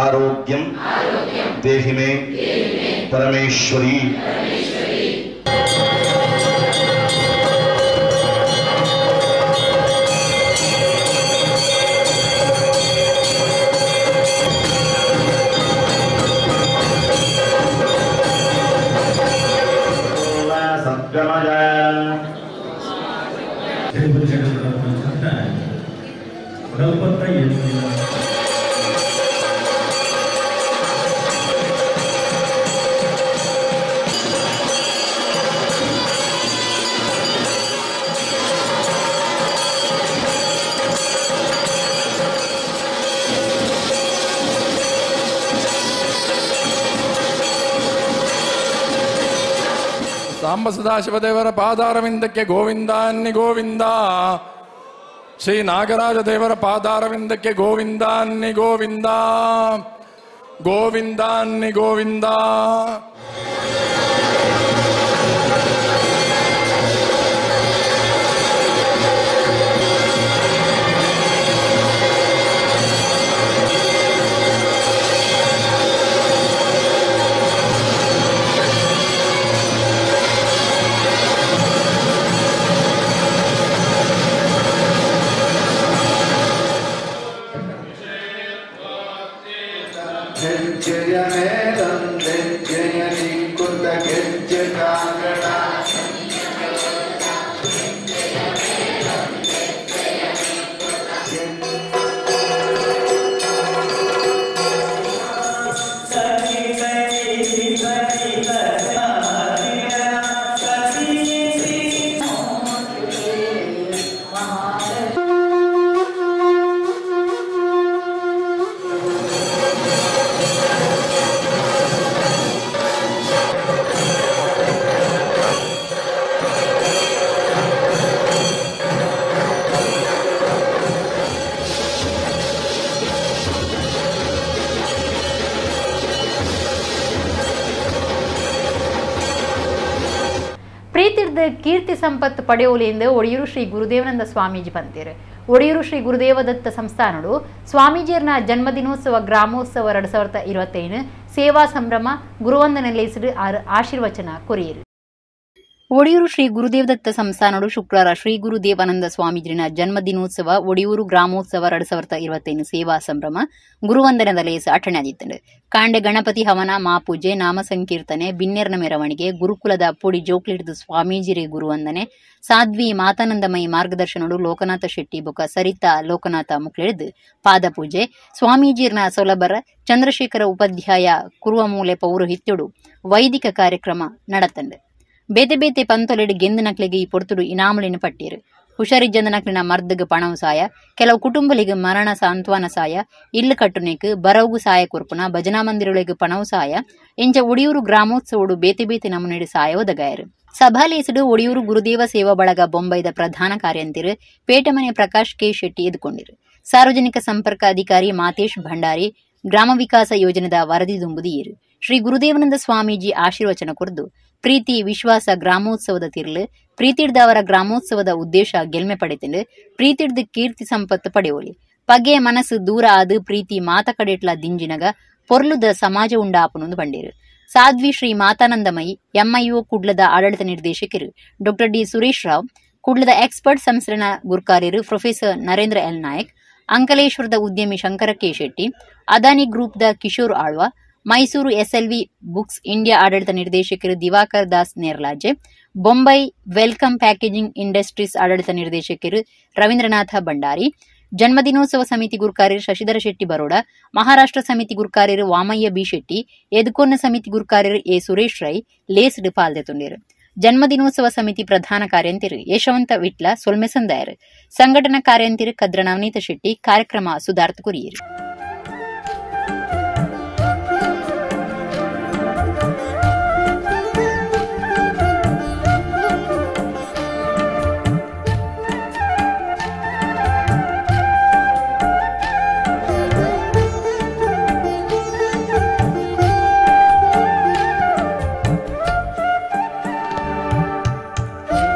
ಆರೋಗ್ಯಂ ದೇಹಿ ಮೇ ಪರಮೇಶ್ವರಿ. ಸಾಂಬ ಸದಾಶಿವದೇವರ ಪಾದಾರವಿಂದಕ್ಕೆ ಗೋವಿಂದಾನ್ನಿ ಗೋವಿಂದ, ಶ್ರೀ ನಾಗರಾಜ ದೇವರ ಪಾದಾರವಿಂದಕ್ಕೆ ಗೋವಿಂದಾನ್ನಿ ಗೋವಿಂದ, ಗೋವಿಂದಾನ್ನಿ ಗೋವಿಂದ. ಜಯ ಮೇಲಂ ಜಯ. ಕೀರ್ತಿ ಸಂಪತ್ತು ಪಡೆಯೋಲಿಂದ ಒಡಿಯೂರು ಶ್ರೀ ಗುರುದೇವಾನಂದ ಸ್ವಾಮೀಜಿ ಪಂತೇರು. ಒಡಿಯೂರು ಶ್ರೀ ಗುರುದೇವದತ್ತ ಸಂಸ್ಥಾನಡು ಸ್ವಾಮೀಜಿಯರ್ನ ಜನ್ಮದಿನೋತ್ಸವ ಗ್ರಾಮೋತ್ಸವ 2025 ಸೇವಾ ಸಂಭ್ರಮ ಗುರುವಂದನೆ ಲೇಸಿಡು ಆಶೀರ್ವಚನ ಕೊರಿಯರು. ಒಡಿಯೂರು ಶ್ರೀ ಗುರುದೇವದತ್ತ ಸಂಸ್ಥಾನಡು ಶುಕ್ರವಾರ ಶ್ರೀ ಗುರುದೇವಾನಂದ ಸ್ವಾಮೀಜಿನ ಜನ್ಮದಿನೋತ್ಸವ ಒಡಿಯೂರು ಗ್ರಾಮೋತ್ಸವ 2025 ಸೇವಾ ಸಂಭ್ರಮ ಗುರುವಂದನದ ಲೇಸ ಅಟಣೆಯಾದಿತ್ತಂಡು. ಕಾಂಡೆ ಗಣಪತಿ ಹವನ, ಮಾಪೂಜೆ, ನಾಮ ಸಂಕೀರ್ತನೆ, ಬಿನ್ನೆರ್ನ ಮೆರವಣಿಗೆ, ಗುರುಕುಲದ ಪೊಡಿ ಜೋಕ್ಲಿಡ್ದು ಸ್ವಾಮೀಜಿರೇ ಗುರುವಂದನೆ, ಸಾಧ್ವಿ ಮಾತಾನಂದಮಯಿ ಮಾರ್ಗದರ್ಶನಡು ಲೋಕನಾಥ ಶೆಟ್ಟಿ ಬೊಕ ಸರಿತಾ ಲೋಕನಾಥ ಮುಕ್ಳಿಡ್ದು ಪಾದಪೂಜೆ, ಸ್ವಾಮೀಜಿರ್ನ ಸೊಲಬರ ಚಂದ್ರಶೇಖರ ಉಪಾಧ್ಯಾಯ ಕುರುವಮೂಲೆ ಪೌರೋಹಿತ್ಯಡು ವೈದಿಕ ಕಾರ್ಯಕ್ರಮ ನಡತಂಡು. ಬೇತೆ ಬೇತೆ ಪಂತೊಲೆಡು ಗೆಂದು ನಕ್ಲಿಗೆ ಈ ಪೊರ್ತುಡು ಇನಾಮುಲಿನ ಪಟ್ಟಿರು. ಹುಷಾರಿಜ್ಜಂದ ನಕ್ಲಿನ ಮರ್ದಗ್ ಪಣವು ಸಾಯ, ಕೆಲವು ಕುಟುಂಬಲಿಗೆ ಮರಣ ಸಾಂತ್ವನ ಸಾಯ, ಇಲ್ಲು ಕಟ್ಟುನೆಕ್ ಬರವುಗು ಸಾಯ ಕೊರ್ಪುನ, ಭಜನಾ ಮಂದಿರೊಳಗೆ ಪಣವು ಸಾಯ, ಇಂಚ ಒಡಿಯೂರು ಗ್ರಾಮೋತ್ಸವಡು ಬೇತೆ ಬೇತೆ ನಮೂನೆಡು ಸಾಯ ಒದಗಾಯರು. ಸಭಾಲೇಸುಡು ಒಡಿಯೂರು ಗುರುದೇವ ಸೇವಾ ಬಳಗ ಬೊಂಬೈದ ಪ್ರಧಾನ ಕಾರ್ಯಂತಿರು ಪೇಟಮನೆ ಪ್ರಕಾಶ್ ಕೆ ಶೆಟ್ಟಿ ಎದ್ಕೊಂಡಿರು. ಸಾರ್ವಜನಿಕ ಸಂಪರ್ಕ ಅಧಿಕಾರಿ ಮಾತೇಶ್ ಭಂಡಾರಿ ಗ್ರಾಮ ವಿಕಾಸ ಯೋಜನೆದ ವರದಿ ದುಂಬುದಿಯರು. ಶ್ರೀ ಗುರುದೇವಾನಂದ ಸ್ವಾಮೀಜಿ ಆಶೀರ್ವಚನ ಕೊರ್ದು ಪ್ರೀತಿ ವಿಶ್ವಾಸ ಗ್ರಾಮೋತ್ಸವದ ತಿರ್ಲು, ಪ್ರೀತಿಡ್ದವರ ಗ್ರಾಮೋತ್ಸವದ ಉದ್ದೇಶ ಗೆಲ್ಮೆ ಪಡೆತಂಡು, ಪ್ರೀತಿಡ್ದು ಕೀರ್ತಿ ಸಂಪತ್ತು ಪಡೆಯೋಲಿ, ಪಗೆ ಮನಸ್ಸು ದೂರ ಆದು ಪ್ರೀತಿ ಮಾತ ಕಡೆಟ್ಲ ದಿಂಜಿನಗ ಪೊರ್ಲುದ ಸಮಾಜ ಉಂಡಾಪುನೊಂದು ಬಂಡೇರು. ಸಾಧ್ವಿ ಶ್ರೀ ಮಾತಾನಂದಮಯಿ ಎಂಐಒ ಕುಡ್ಲದ ಆಡಳಿತ ನಿರ್ದೇಶಕರು ಡಾಕ್ಟರ್ ಡಿ ಸುರೇಶ್ ರಾವ್, ಕುಡ್ಲದ ಎಕ್ಸ್ಪರ್ಟ್ ಸಂಸ್ಥೆನ ಗುರ್ಕಾರ್ಯರು ಪ್ರೊಫೆಸರ್ ನರೇಂದ್ರ ಎಲ್ ನಾಯಕ್, ಅಂಕಲೇಶ್ವರದ ಉದ್ಯಮಿ ಶಂಕರ ಕೆ ಶೆಟ್ಟಿ, ಅದಾನಿ ಗ್ರೂಪ್ದ Kishore Alva, Mysuru SLV books India ಆಡಳಿತ ನಿರ್ದೇಶಕರು Diwakar Das Nerlaje, Bombay welcome packaging industries ಆಡಳಿತ ನಿರ್ದೇಶಕರು ರವೀಂದ್ರನಾಥ ಭಂಡಾರಿ, ಜನ್ಮದಿನೋತ್ಸವ ಸಮಿತಿ ಗುರುಕಾರ್ಯರು ಶಶಿಧರ ಶೆಟ್ಟಿ ಬರೋಡ, ಮಹಾರಾಷ್ಟ್ರ ಸಮಿತಿ ಗುರುಕಾರ್ಯರು ವಾಮಯ್ಯ ಬಿ ಶೆಟ್ಟಿ, ಎದ್ಕೊನ್ನ ಸಮಿತಿ ಗುರುಕಾರ್ಯರು ಎ ಸುರೇಶ್ ರೈ ಲೇಸ್ಡ್ ಪಾಲ್ದೆತುಂಡೇರು. ಜನ್ಮದಿನೋತ್ಸವ ಸಮಿತಿ ಪ್ರಧಾನ ಕಾರ್ಯಂತಿರು ಯಶವಂತ ವಿಟ್ಲ ಸೊಲ್ಮೆ ಸಂದಾಯರು, ಸಂಘಟನಾ ಕಾರ್ಯಂತಿರು ಕದ್ರ ನವನೀತ ಶೆಟ್ಟಿ ಕಾರ್ಯಕ್ರಮ ಸುಧಾರ್ಥ ಕುರಿಯರು.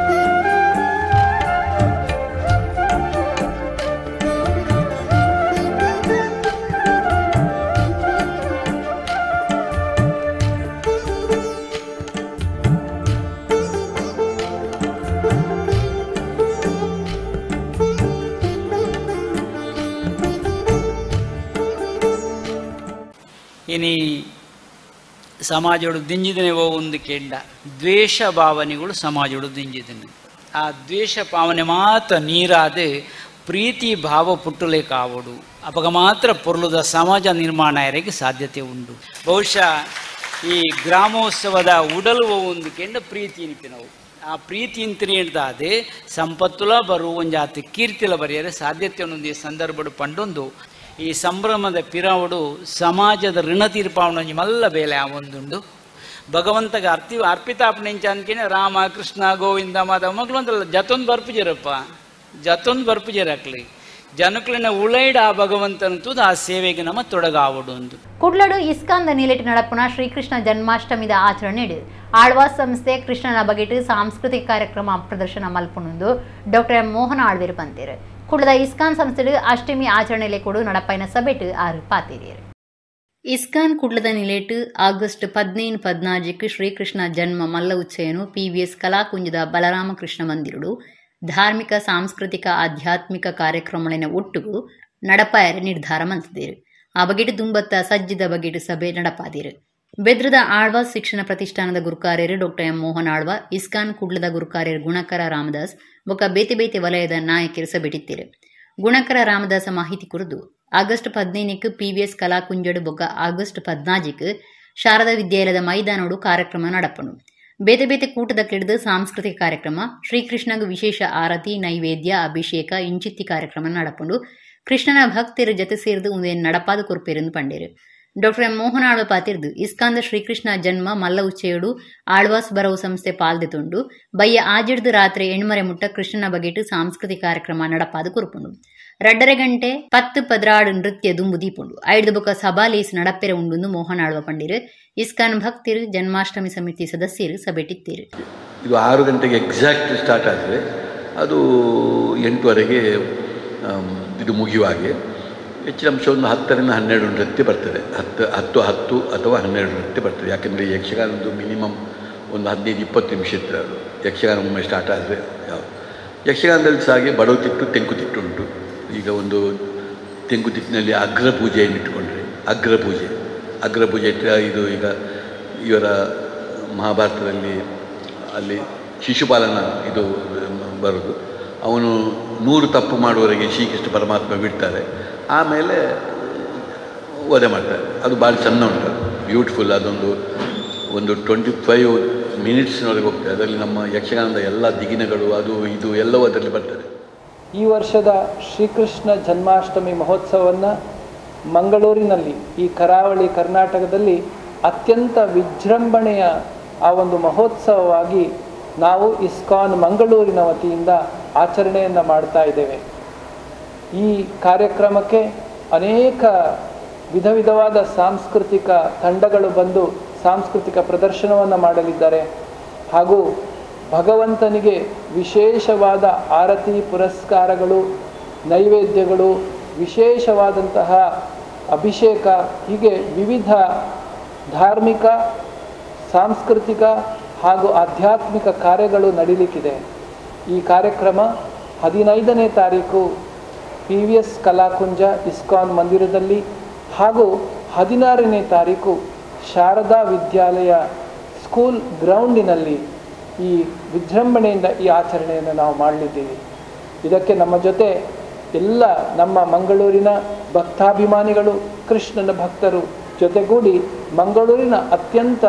ಇನಿ ಸಮಾಜೋಡು ದಿಂಜಿದನೆ ಒಂದು ಕೆಂಡ ದ್ವೇಷ ಭಾವನೆಗಳು ಸಮಾಜೋಡು ದಿಂಜಿದನೆ. ಆ ದ್ವೇಷ ಭಾವನೆ ಮಾತ್ರ ನೀರಾದ ಪ್ರೀತಿ ಭಾವ ಪುಟ್ಟಲೆ ಕಾವಡು ಅಪಗ ಮಾತ್ರ ಪೊರ್ಲುದ ಸಮಾಜ ನಿರ್ಮಾಣ ಯಾರಿಗೆ ಸಾಧ್ಯತೆ ಉಂಟು. ಬಹುಶಃ ಈ ಗ್ರಾಮೋತ್ಸವದ ಉಡಲುವ ಒಂದು ಕೆಂಡ ಪ್ರೀತಿ ನಿಪಿನವು. ಆ ಪ್ರೀತಿ ಇಂತಿನೇ ಸಂಪತ್ತುಲ ಬರುವ ಒಂಜಾತಿ ಕೀರ್ತಿಲ ಬರೆಯರೆ ಸಾಧ್ಯತೆ ಒಂದೊಂದು ಈ ಸಂದರ್ಭಡು ಪಂಡೊಂದು ಈ ಸಂಭ್ರಮದ ಪಿರಾವಡು ಸಮಾಜದ ಋಣ ತೀರ್ಪಾವಣ ಮಲ್ಲ ಬೇಲೆ ಆ ಒಂದುಂಡು. ಭಗವಂತಗೆ ಅರ್ಪಿತಾಪಣೆಂಚ ಅನ್ಕೇನೆ ರಾಮ ಕೃಷ್ಣ ಗೋವಿಂದ ಮಾಧವ ಮಕ್ಕಳು ಅಂತಲ್ಲ ಜತೊಂದು ಬರ್ಪುಜರಪ್ಪ, ಜತೊಂದು ಬರ್ಪುಜರಾಕ್ಲಿ ಜನಕ್ಲಿನ ಉಳೈಡ ಆ ಭಗವಂತನ ಆ ಸೇವೆಗೆ ನಮ್ಮ ತೊಡಗಾವಡು ಒಂದು. ಕುಡ್ಲಡು ಇಸ್ಕಾನ್ದ ನಿಲೆಟ್ ನಡಪುನ ಶ್ರೀಕೃಷ್ಣ ಜನ್ಮಾಷ್ಟಮಿದ ಆಚರಣೆ ಆಳ್ವಾಸ್ ಸಂಸ್ಥೆ ಕೃಷ್ಣನ ಬಗೆಟ್ ಸಾಂಸ್ಕೃತಿಕ ಕಾರ್ಯಕ್ರಮ ಪ್ರದರ್ಶನ ಮಲ್ಪುನೊಂದು ಡಾಕ್ಟರ್ ಎಂ ಮೋಹನ ಆಳ್ವೇರು ಪಂತೇರು. ಕುಡ್ಲದ ಇಸ್ಕಾನ್ ಸಂಸ್ಥೆ ಅಷ್ಟಮಿ ಆಚರಣೆಲೆ ಕೂಡ ನಡಪೈನ ಸಭೆಟ್ ಆರು ಪಾತೇರಿಯರು. ಇಸ್ಕಾನ್ ಕುಡ್ಲದ ನಿಲೇಟ್ ಆಗಸ್ಟ್ 15, 14 ಶ್ರೀಕೃಷ್ಣ ಜನ್ಮ ಮಲ್ಲ ಉಚ್ಚಯನು ಪಿವಿಎಸ್ ಕಲಾಕುಂಜದ ಬಲರಾಮಕೃಷ್ಣ ಮಂದಿರುಡು ಧಾರ್ಮಿಕ ಸಾಂಸ್ಕೃತಿಕ ಆಧ್ಯಾತ್ಮಿಕ ಕಾರ್ಯಕ್ರಮಗಳಿನ ಒಟ್ಟುಗು ನಡಪಾಯರ ನಿರ್ಧಾರ ಮಂತಿದ್ದೇರು. ಆ ಬಗೆಟ್ ದುಂಬತ್ತ ಸಜ್ಜಿದ ಬಗೆಟ್ ಸಭೆ ನಡಪಾದಿರು. ಬೆದ್ರದ ಆಳ್ವಾಸ್ ಶಿಕ್ಷಣ ಪ್ರತಿಷ್ಠಾನದ ಗುರುಕಾರ್ಯರು doctor M Mohan Alva, ISKCON ಕುಡ್ಲದ ಗುರುಕಾರ್ಯರು ಗುಣಕರ ರಾಮದಾಸ್ ಬೊಕ್ಕ ಬೇತೆ ಬೇತೆ ವಲಯದ ನಾಯಕರು ಸಭೆಟಿತ್ತಿರು. ಗುಣಕರ ರಾಮದಾಸ ಮಾಹಿತಿ ಕುರಿದು ಆಗಸ್ಟ್ 15 ಪಿವಿಎಸ್ ಕಲಾಕುಂಜಡು ಬೊಕ್ಕ ಆಗಸ್ಟ್ 14 ಶಾರದಾ ವಿದ್ಯಾಲಯದ ಮೈದಾನೋಡು ಕಾರ್ಯಕ್ರಮ ನಡಪನು. ಬೇತೆ ಬೇತೆ ಕೂಟದ ಕಿಡಿದು ಸಾಂಸ್ಕೃತಿಕ ಕಾರ್ಯಕ್ರಮ, ಶ್ರೀಕೃಷ್ಣಗ ವಿಶೇಷ ಆರತಿ, ನೈವೇದ್ಯ, ಅಭಿಷೇಕ ಇಂಚಿತ್ತಿ ಕಾರ್ಯಕ್ರಮ ನಡಪುಂಡು. ಕೃಷ್ಣನ ಭಕ್ತರು ಜತೆ ಸೇರಿದು ಒಂದೇ ನಡಪಾದ ಕೊರ್ಪೇರೆಂದು ಪಂಡೇರು. Doctor M Mohan Alva ಪಾತಿರ್ದು ಇಸ್ಕಾಂದ Sri Krishna ಜನ್ಮ ಮಲ್ಲ ಉಚ್ಚೆಯಡು ಆಳ್ವಾಸ್ ಬರವು ಸಂಸ್ಥೆ ಪಾಲ್ದೆತುಂಡು ಬಯ್ಯ ಆಜಿಡ್ದು ರಾತ್ರಿ ಎಣ್ಮರೆ ಮುಟ್ಟ ಕೃಷ್ಣನ ಬಗೆಟು ಸಾಂಸ್ಕೃತಿಕ ಕಾರ್ಯಕ್ರಮ ನಡಪಾದು ಕೊರ್ಪುಂಡು. 2.5 ಗಂಟೆ 10-16 ನೃತ್ಯ ದುಂಬು ದೀಪುಂಡು. ಐಡ್ದು ಬೊಕ ಸಭಾಲೇಸ್ ನಡಪೆರೆ ಉಂಡು ಮೋಹನ್ ಆಳ್ವ ಪಂಡಿರು. ಇಸ್ಕಾನ್ ಭಕ್ತಿರು ಜನ್ಮಾಷ್ಟಮಿ ಸಮಿತಿ ಸದಸ್ಯರು ಸಭೆಟಿತ್ತೀರು. ಇದು 6 ಗಂಟೆಗೆ ಎಕ್ಸಾಕ್ಟ್ ಸ್ಟಾರ್ಟ್ ಆದರೆ ಅದು 8ವರೆಗೆ ಇದು ಮುಗಿಯುವ ಹಾಗೆ ಹೆಚ್ಚಿನ ಅಂಶ ಒಂದು 10 ರಿಂದ 12 ನೃತ್ಯ ಬರ್ತದೆ. 10, 10 ಅಥವಾ 12 ನೃತ್ಯ ಬರ್ತದೆ. ಯಾಕೆಂದರೆ ಯಕ್ಷಗಾನದ್ದು ಮಿನಿಮಮ್ ಒಂದು 15-20 ನಿಮಿಷ ಇರ್ತದೆ. ಅದು ಯಕ್ಷಗಾನ ಒಮ್ಮೆ ಸ್ಟಾರ್ಟ್ ಆದರೆ ಯಾವುದು ಯಕ್ಷಗಾನದಲ್ಲಿ ಸಹ ಹಾಗೆ ಬಡವತಿಟ್ಟು ತೆಂಕುತಿಟ್ಟು ಉಂಟು. ಈಗ ಒಂದು ತೆಂಕುತಿಟ್ಟಿನಲ್ಲಿ ಅಗ್ರಪೂಜೆಯನ್ನು ಇಟ್ಟುಕೊಂಡ್ರೆ ಅಗ್ರಪೂಜೆ ಇಟ್ಟರೆ ಇದು ಈಗ ಇವರ ಮಹಾಭಾರತದಲ್ಲಿ ಅಲ್ಲಿ ಶಿಶುಪಾಲನ ಇದು ಬರೋದು. ಅವನು 100 ತಪ್ಪು ಮಾಡುವವರೆಗೆ ಶ್ರೀಕೃಷ್ಣ ಪರಮಾತ್ಮ ಬಿಡ್ತಾರೆ, ಆಮೇಲೆ ವಧೆ ಮಾಡ್ತಾರೆ. ಅದು ಭಾಳ ಚೆಂದ ಉಂಟು, ಬ್ಯೂಟಿಫುಲ್. ಅದೊಂದು ಒಂದು 25 ಮಿನಿಟ್ಸ್ನವರೆಗೆ ಹೋಗ್ತದೆ. ಅದರಲ್ಲಿ ನಮ್ಮ ಯಕ್ಷಗಾನದ ಎಲ್ಲ ದಿಗಿನಗಳು ಅದು ಇದು ಎಲ್ಲವೂ ಅದರಲ್ಲಿ ಬರ್ತದೆ. ಈ ವರ್ಷದ ಶ್ರೀಕೃಷ್ಣ ಜನ್ಮಾಷ್ಟಮಿ ಮಹೋತ್ಸವವನ್ನು ಮಂಗಳೂರಿನಲ್ಲಿ, ಈ ಕರಾವಳಿ ಕರ್ನಾಟಕದಲ್ಲಿ ಅತ್ಯಂತ ವಿಜೃಂಭಣೆಯ ಆ ಒಂದು ಮಹೋತ್ಸವವಾಗಿ ನಾವು ಇಸ್ಕಾನ್ ಮಂಗಳೂರಿನ ವತಿಯಿಂದ ಆಚರಣೆಯನ್ನು ಮಾಡ್ತಾ ಇದ್ದೇವೆ. ಈ ಕಾರ್ಯಕ್ರಮಕ್ಕೆ ಅನೇಕ ವಿಧ ವಿಧವಾದ ಸಾಂಸ್ಕೃತಿಕ ತಂಡಗಳು ಬಂದು ಸಾಂಸ್ಕೃತಿಕ ಪ್ರದರ್ಶನವನ್ನು ಮಾಡಲಿದ್ದಾರೆ. ಹಾಗೂ ಭಗವಂತನಿಗೆ ವಿಶೇಷವಾದ ಆರತಿ ಪುರಸ್ಕಾರಗಳು, ನೈವೇದ್ಯಗಳು, ವಿಶೇಷವಾದಂತಹ ಅಭಿಷೇಕ, ಹೀಗೆ ವಿವಿಧ ಧಾರ್ಮಿಕ, ಸಾಂಸ್ಕೃತಿಕ ಹಾಗೂ ಆಧ್ಯಾತ್ಮಿಕ ಕಾರ್ಯಗಳು ನಡೀಲಿಕ್ಕಿದೆ. ಈ ಕಾರ್ಯಕ್ರಮ 15ನೇ ತಾರೀಕು PVS Kalakunja ISKCON ಮಂದಿರದಲ್ಲಿ ಹಾಗೂ 16ನೇ ತಾರೀಕು ಶಾರದಾ ವಿದ್ಯಾಲಯ ಸ್ಕೂಲ್ ಗ್ರೌಂಡಿನಲ್ಲಿ ಈ ವಿಜೃಂಭಣೆಯಿಂದ ಈ ಆಚರಣೆಯನ್ನು ನಾವು ಮಾಡಲಿದ್ದೀವಿ. ಇದಕ್ಕೆ ನಮ್ಮ ಜೊತೆ ಎಲ್ಲ ನಮ್ಮ ಮಂಗಳೂರಿನ ಭಕ್ತಾಭಿಮಾನಿಗಳು, ಕೃಷ್ಣನ ಭಕ್ತರು ಜೊತೆಗೂಡಿ ಮಂಗಳೂರಿನ ಅತ್ಯಂತ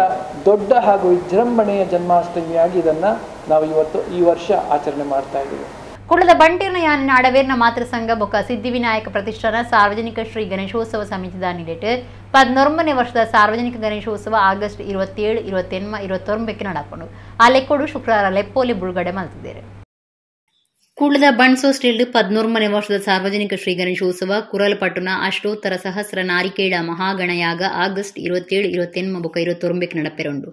ದೊಡ್ಡ ಹಾಗೂ ವಿಜೃಂಭಣೆಯ ಜನ್ಮಾಷ್ಟಮಿಯಾಗಿ ಇದನ್ನು ನಾವು ಇವತ್ತು ಈ ವರ್ಷ ಆಚರಣೆ ಮಾಡ್ತಾ ಇದ್ದೀವಿ. ಕುಳ್ಳದ ಬಂಟೀರ್ನ ಯಾನಿನ ಅಡವೇರ್ನ ಮಾತೃಸಂಘ ಬೊಕ್ಕ ಸಿದ್ಧಿವಿನಾಯಕ ಪ್ರತಿಷ್ಠಾನ ಸಾರ್ವಜನಿಕ ಶ್ರೀ ಗಣೇಶೋತ್ಸವ ಸಮಿತಿದ ನಿಲೆಟ್ 19ನೇ ವರ್ಷದ ಸಾರ್ವಜನಿಕ ಗಣೇಶೋತ್ಸವ ಆಗಸ್ಟ್ 27, 28, 29 ನಡಪುಂಡು. ಆ ಲೆಕ್ಕೋಡು ಶುಕ್ರವಾರ ಲೆಪ್ಪೋಲಿ ಬುಡುಗಡೆ ಮಲ್ತಿದ್ದಾರೆ. ಕುಳ್ಳದ ಬಣ್ಸೋ ಸ್ಟೀಲ್ಡ್ 19ನೇ ವರ್ಷದ ಸಾರ್ವಜನಿಕ ಶ್ರೀ ಗಣೇಶೋತ್ಸವ ಕುರಲ್ಪಟ್ಟುನ ಅಷ್ಟೋತ್ತರ ಸಹಸ್ರ ನಾರಿಕೇಳ ಮಹಾಗಣಯಾಗ ಆಗಸ್ಟ್ 27, 28 ಬೊಕ್ಕ 29 ನಡಪೆರುಂಡು.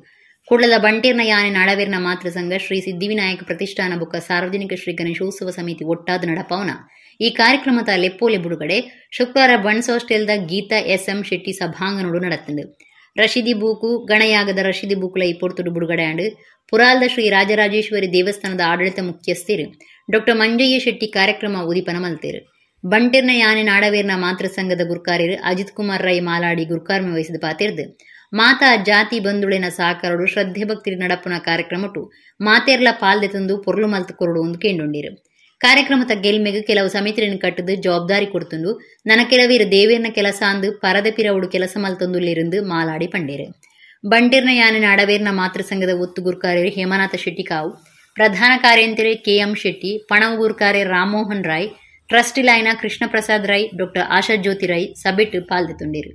ಕುಳ್ಳದ ಬಂಟೀರ್ನ ಯಾನೆ ಅಡವೇರ್ನ ಮಾತೃಸಂಘ ಶ್ರೀ ಸಿದ್ಧಿವಿನಾಯಕ ಪ್ರತಿಷ್ಠಾನ ಬೊಕ್ಕ ಸಾರ್ವಜನಿಕ ಶ್ರೀ ಗಣೇಶೋತ್ಸವ ಸಮಿತಿ ಒಟ್ಟಾದ ನಡಪವನ ಈ ಕಾರ್ಯಕ್ರಮದ ಲೆಪ್ಪೋಲೆ ಬುಡುಗಡೆ ಶುಕ್ರವಾರ ಬಣ್ಸ್ ಹಾಸ್ಟೆಲ್ದ ಗೀತಾ ಎಸ್.ಎಂ. ಶೆಟ್ಟಿ ಸಭಾಂಗಣೋಡು ನಡತ್ತಂದು. ರಶೀದಿ ಬೂಕು ಗಣಯಾಗದ ರಶೀದಿ ಬೂಕುಲ ಈ ಪೊರ್ತುಡು ಬುಡುಗಡೆ ಆಂಡು ಪುರಾಲ್ದ ಶ್ರೀ ರಾಜರಾಜೇಶ್ವರಿ ದೇವಸ್ಥಾನದ ಆಡಳಿತ ಮುಖ್ಯಸ್ಥರು ಡಾಕ್ಟರ್ ಮಂಜಯ್ಯ ಶೆಟ್ಟಿ ಕಾರ್ಯಕ್ರಮ ಉದಿಪನ ಮಲ್ತೇರು. ಬಂಟೀರ್ನ ಯಾನೆ ನಾಡವೇರ್ನ ಮಾತೃಸಂಘದ ಗುರ್ಕಾರ್ಯರು ಅಜಿತ್ ಕುಮಾರ್ ರೈ ಮಾಲಾಡಿ ಗುರ್ಕಾರ್ಮೆ ವಹಿಸಿದ ಪಾತಿರ್ದು ಮಾತಾ ಜಾತಿ ಬಂಧುಳಿನ ಸಾಕರಡು ಶ್ರದ್ಧೆ ಭಕ್ತಿ ನಡಪುನ ಕಾರ್ಯಕ್ರಮಟು ಮಾತೇರ್ಲ ಪಾಲ್ದೆ ತಂದು ಪೊರ್ಲು ಮಲ್ತು ಕೊರಡು ಒಂದು ಕೇಂಡುಂಡಿರು. ಕಾರ್ಯಕ್ರಮದ ಗೆಲ್ಮೆಗು ಕೆಲವು ಸಮಿತಿಯನ್ನು ಕಟ್ಟದು ಜವಾಬ್ದಾರಿ ಕೊಡ್ತುಂಡು ನನ್ನ ಕೆಲವೀರು ದೇವೇರ್ನ ಕೆಲಸ ಅಂದು ಪರದ ಪಿರವುಡು ಕೆಲಸ ಮಲ್ತೊಂದುಲ್ಲಿருந்து ಮಾಲಾಡಿ ಪಂಡೇರು. ಬಂಟೀರ್ನ ಯಾನೆ ಅಡವೇರ್ನ ಮಾತೃಸಂಘದ ಒತ್ತು ಗುರ್ಕಾರ್ಯರು ಹೇಮನಾಥ ಶೆಟ್ಟಿ ಕಾವು, ಪ್ರಧಾನ ಕಾರ್ಯಂತರೆ ಕೆಎಂ ಶೆಟ್ಟಿ, ಪಣವು ಗುರ್ಕಾರ್ಯ ರಾಮಮೋಹನ್ ರಾಯ್, ಟ್ರಸ್ಟಿ ಲೈನ ಕೃಷ್ಣ ಪ್ರಸಾದ್ ರೈ, ಡಾಕ್ಟರ್ ಆಶಾ ಜ್ಯೋತಿ ರೈ ಸಬೆಟ್ಟು ಪಾಲ್ದೆ ತುಂಡಿರು.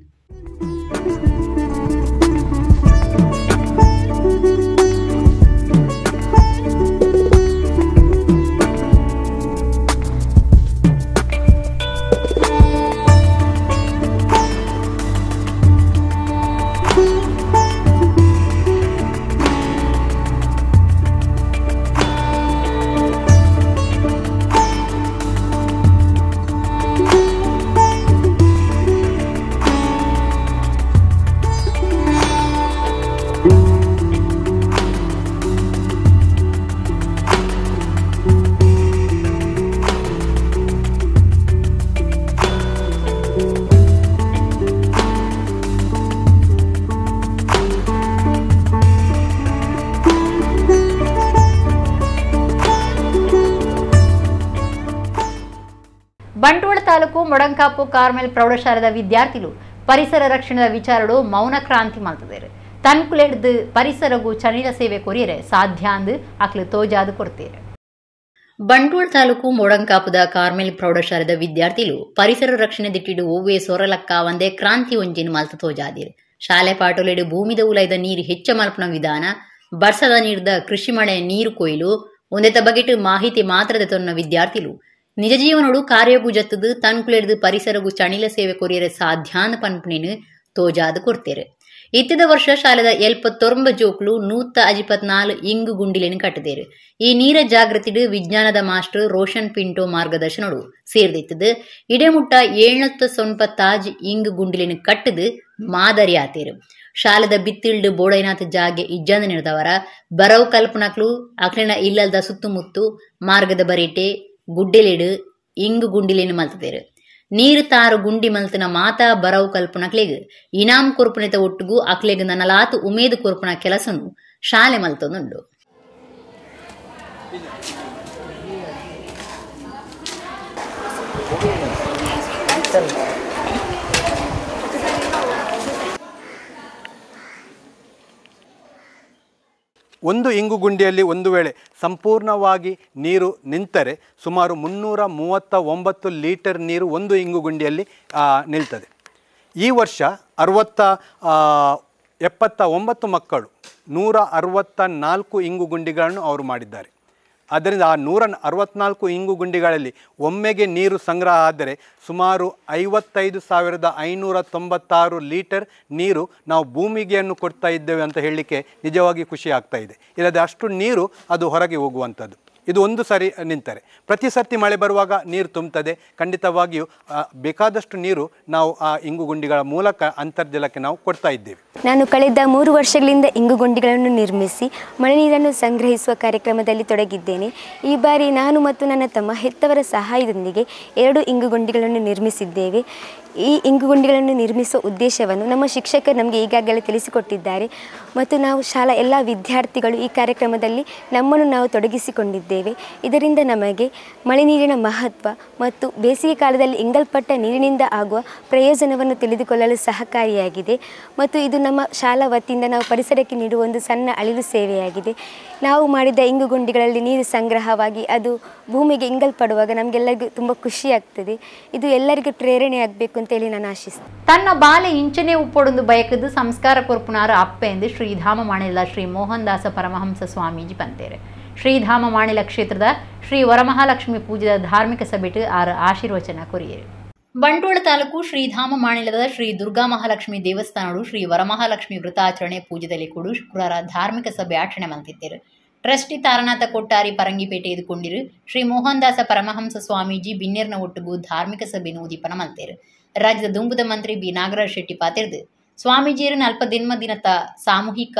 ಬಂಟ್ವಾಳ ತಾಲೂಕು ಮೊಡಂಕಾಪು ಕಾರ್ಮೆಲ್ ಪ್ರೌಢಶಾಲೆದ ವಿದ್ಯಾರ್ಥಿಗಳು ಪರಿಸರ ರಕ್ಷಣೆಯ ವಿಚಾರಡು ಮೌನ ಕ್ರಾಂತಿ ಮಾಡ್ತಿದ್ದಾರೆ. ತನ್ಕುಲೆಡ್ದು ಪರಿಸರಗೂ ಚನಿಲ ಸೇವೆ ಕೊರಿಯರೆ ಸಾಧ್ಯ ಅಂದು ಅಕ್ಲು ತೋಜಾದು ಕೊಡ್ತೀರಿ. Bantwal taluk ಮೋಡಂಕಾಪುದ Carmel ಪ್ರೌಢಶಾಲೆದ ವಿದ್ಯಾರ್ಥಿಲು ಪರಿಸರ ರಕ್ಷಣೆ ದಿಟ್ಟಿಡು ಒವ್ವೇ ಸೊರಲಕ್ಕ ಒಂದೇ ಕ್ರಾಂತಿ ಒಂಜಿನ ಮಲ್ತ ತೋಜಾದಿರು. ಶಾಲೆ ಪಾಟೊಲೆಡು ಭೂಮಿದ ಉಲೈದ ನೀರು ಹೆಚ್ಚ ಮಲ್ಪುನ ವಿಧಾನ, ಬರ್ಸದ ನೀರ್ದ ಕೃಷಿ ಮಳೆ ನೀರು ಕೊಯ್ಲು ಒಂದೆತ ಬಗೆಟ್ ಮಾಹಿತಿ ಮಾತ್ರದ ತೊನ್ನ ವಿದ್ಯಾರ್ಥಿಲು ನಿಜ ಜೀವನೋಡು ಕಾರ್ಯಗು ಜತ್ತದು ತನ್ಕುಲೆಡ್ದು ಪರಿಸರಗು ಚಣಿಲ ಸೇವೆ ಕೊರಿಯರೆ ಸಾಧ್ಯಾನ್ ಪನ್ಪುನೇನು ತೋಜಾದು ಕೊಡ್ತೇರೆ. ಇತ್ತಿದ ವರ್ಷ ಶಾಲೆದ 79 ಜೋಕ್ಲು 154 ಇಂಗು ಗುಂಡಿಲೇನು ಕಟ್ಟದೇರು. ಈ ನೀರ ಜಾಗೃತಿಡು ವಿಜ್ಞಾನದ ಮಾಸ್ಟರ್ ರೋಷನ್ ಪಿಂಟೋ ಮಾರ್ಗದರ್ಶನೋಡು ಸೇರ್ದಿತ್ತದು. ಇಡೆಮುಟ್ಟ 795 ಇಂಗು ಗುಂಡಿಲೇನು ಕಟ್ಟದು ಮಾದರಿ ಆತೇರು. ಶಾಲೆದ ಬಿತ್ತಿಲ್ಡು ಬೋಡೈನಾಥ ಜಾಗೆ ಇಜ್ಜಂದ ನಿರ್ದವರ ಬರವು ಕಲ್ಪನಕ್ಲು ಅಕ್ಲಿನ ಇಲ್ಲಲ್ದ ಸುತ್ತಮುತ್ತು ಮಾರ್ಗದ ಬರೀಟೆ ಗುಡ್ಡೆಲೇಡು ಇಂಗು ಗುಂಡಿಲೇನು ಮಲ್ತದೇರು. ನೀರು ತಾರು ಗುಂಡಿ ಮಲ್ತನ ಮಾತಾ ಬರವು ಕಲ್ಪನಕ್ಲೆಗ್ ಇನಾಮ್ ಕೊರ್ಪುನೆತ ಒಟ್ಟುಗು ಅಕ್ಲೆಗ್ ನನಲಾತು ಉಮೇದು ಕೊರ್ಪುನ ಕೆಲಸನು ಶಾಲೆ ಮಲ್ತೊಂದುಂಡು. ಒಂದು ಇಂಗು ಗುಂಡಿಯಲ್ಲಿ ಒಂದು ವೇಳೆ ಸಂಪೂರ್ಣವಾಗಿ ನೀರು ನಿಂತರೆ ಸುಮಾರು 339 ಲೀಟರ್ ನೀರು ಒಂದು ಇಂಗು ಗುಂಡಿಯಲ್ಲಿ ನಿಲ್ತದೆ. ಈ ವರ್ಷ 79 ಮಕ್ಕಳು 164 ಇಂಗು ಗುಂಡಿಗಳನ್ನು ಅವರು ಮಾಡಿದ್ದಾರೆ. ಆದ್ದರಿಂದ ಆ 164 ಇಂಗು ಗುಂಡಿಗಳಲ್ಲಿ ಒಮ್ಮೆಗೆ ನೀರು ಸಂಗ್ರಹ ಆದರೆ ಸುಮಾರು 55,596 ಲೀಟರ್ ನೀರು ನಾವು ಭೂಮಿಗೆಯನ್ನು ಕೊಡ್ತಾ ಇದ್ದೇವೆ ಅಂತ ಹೇಳಲಿಕ್ಕೆ ನಿಜವಾಗಿ ಖುಷಿ ಆಗ್ತಾ ಇದೆ. ಇಲ್ಲದೆ ಅಷ್ಟು ನೀರು ಅದು ಹೊರಗೆ ಹೋಗುವಂಥದ್ದು. ಇದು ಒಂದು ಸರಿ ನಿಂತರೆ ಪ್ರತಿ ಸರ್ತಿ ಮಳೆ ಬರುವಾಗ ನೀರು ತುಂಬುತ್ತದೆ. ಖಂಡಿತವಾಗಿಯೂ ಬೇಕಾದಷ್ಟು ನೀರು ನಾವು ಆ ಇಂಗುಗುಂಡಿಗಳ ಮೂಲಕ ಅಂತರ್ಜಲಕ್ಕೆ ನಾವು ಕೊಡ್ತಾ ಇದ್ದೇವೆ. ನಾನು ಕಳೆದ 3 ವರ್ಷಗಳಿಂದ ಇಂಗುಗುಂಡಿಗಳನ್ನು ನಿರ್ಮಿಸಿ ಮಳೆ ನೀರನ್ನು ಸಂಗ್ರಹಿಸುವ ಕಾರ್ಯಕ್ರಮದಲ್ಲಿ ತೊಡಗಿದ್ದೇನೆ. ಈ ಬಾರಿ ನಾನು ಮತ್ತು ನನ್ನ ತಮ್ಮ ಹೆತ್ತವರ ಸಹಾಯದೊಂದಿಗೆ 2 ಇಂಗುಗುಂಡಿಗಳನ್ನು ನಿರ್ಮಿಸಿದ್ದೇವೆ. ಈ ಇಂಗುಗುಂಡಿಗಳನ್ನು ನಿರ್ಮಿಸುವ ಉದ್ದೇಶವನ್ನು ನಮ್ಮ ಶಿಕ್ಷಕರು ನಮಗೆ ಈಗಾಗಲೇ ತಿಳಿಸಿಕೊಟ್ಟಿದ್ದಾರೆ ಮತ್ತು ನಾವು ಶಾಲಾ ಎಲ್ಲ ವಿದ್ಯಾರ್ಥಿಗಳು ಈ ಕಾರ್ಯಕ್ರಮದಲ್ಲಿ ನಮ್ಮನ್ನು ನಾವು ತೊಡಗಿಸಿಕೊಂಡಿದ್ದೇವೆ. ಇದರಿಂದ ನಮಗೆ ಮಳೆ ನೀರಿನ ಮಹತ್ವ ಮತ್ತು ಬೇಸಿಗೆ ಕಾಲದಲ್ಲಿ ಇಂಗಲ್ಪಟ್ಟ ನೀರಿನಿಂದ ಆಗುವ ಪ್ರಯೋಜನವನ್ನು ತಿಳಿದುಕೊಳ್ಳಲು ಸಹಕಾರಿಯಾಗಿದೆ ಮತ್ತು ಇದು ನಮ್ಮ ಶಾಲಾ ವತಿಯಿಂದ ನಾವು ಪರಿಸರಕ್ಕೆ ನೀಡುವ ಒಂದು ಸಣ್ಣ ಅಳಿಲು ಸೇವೆಯಾಗಿದೆ. ನಾವು ಮಾಡಿದ ಇಂಗುಗುಂಡಿಗಳಲ್ಲಿ ನೀರು ಸಂಗ್ರಹವಾಗಿ ಅದು ಭೂಮಿಗೆ ಇಂಗಲ್ಪಡುವಾಗ ನಮಗೆಲ್ಲರಿಗೂ ತುಂಬ ಖುಷಿಯಾಗ್ತದೆ. ಇದು ಎಲ್ಲರಿಗೂ ಪ್ರೇರಣೆ ಆಗಬೇಕು ಅಂತೇಳಿ ನಾನು ಆಶಿಸ್ತೇನೆ. ತನ್ನ ಬಾಲೆ ಇಂಚನೆ ಉಪ್ಪೊಡೊಂದು ಬಯಕದು ಸಂಸ್ಕಾರ ಕೊರ್ಪುನಾರ ಅಪ್ಪೆ ಎಂದು ಶ್ರೀಧಾಮ ಮಾಣಿಲ ಶ್ರೀ ಮೋಹನ್ ದಾಸ ಪರಮಹಂಸ ಸ್ವಾಮೀಜಿ ಪಂತೇರೆ. ಶ್ರೀಧಾಮ ಮಾಣಿಲ ಕ್ಷೇತ್ರದ ಶ್ರೀ ವರಮಹಾಲಕ್ಷ್ಮಿ ಪೂಜೆದ ಧಾರ್ಮಿಕ ಸಭೆಟ್ ಆರು ಆಶೀರ್ವಚನ ಕೊರಿಯರು. ಬಂಟ್ವಾಳ ತಾಲೂಕು ಶ್ರೀಧಾಮ ಮಾಣಿಲದ ಶ್ರೀ ದುರ್ಗಾ ಮಹಾಲಕ್ಷ್ಮಿ ದೇವಸ್ಥಾನಡು ಶ್ರೀ ವರಮಹಾಲಕ್ಷ್ಮಿ ವ್ರತಾಚರಣೆ ಪೂಜೆದಲ್ಲಿ ಕೂಡ ಶುಕ್ರವಾರ ಧಾರ್ಮಿಕ ಸಭೆ ಆಚರಣೆ ಮಲ್ತಿದ್ದರು. ಟ್ರಸ್ಟಿ ತಾರನಾಥ ಕೊಟ್ಟಾರಿ ಪರಂಗಿಪೇಟೆ ಎದುಕೊಂಡಿರು ಶ್ರೀ ಮೋಹನ್ ದಾಸ ಪರಮಹಂಸ ಸ್ವಾಮೀಜಿ ಬಿನ್ನೇರ್ನ ಒಟ್ಟುಗು ಧಾರ್ಮಿಕ ಸಭೆಯನ್ನು ಉದೀಪನ ಮಲ್ತೇರು. ರಾಜ್ಯದ ದುಂಬುದ ಮಂತ್ರಿ ಬಿ ನಾಗರಾಜ್ ಶೆಟ್ಟಿ ಪಾತಿರ್ದು ಸ್ವಾಮೀಜಿಯರು ಅಲ್ಪ ದಿನ್ಮ ದಿನತ ಸಾಮೂಹಿಕ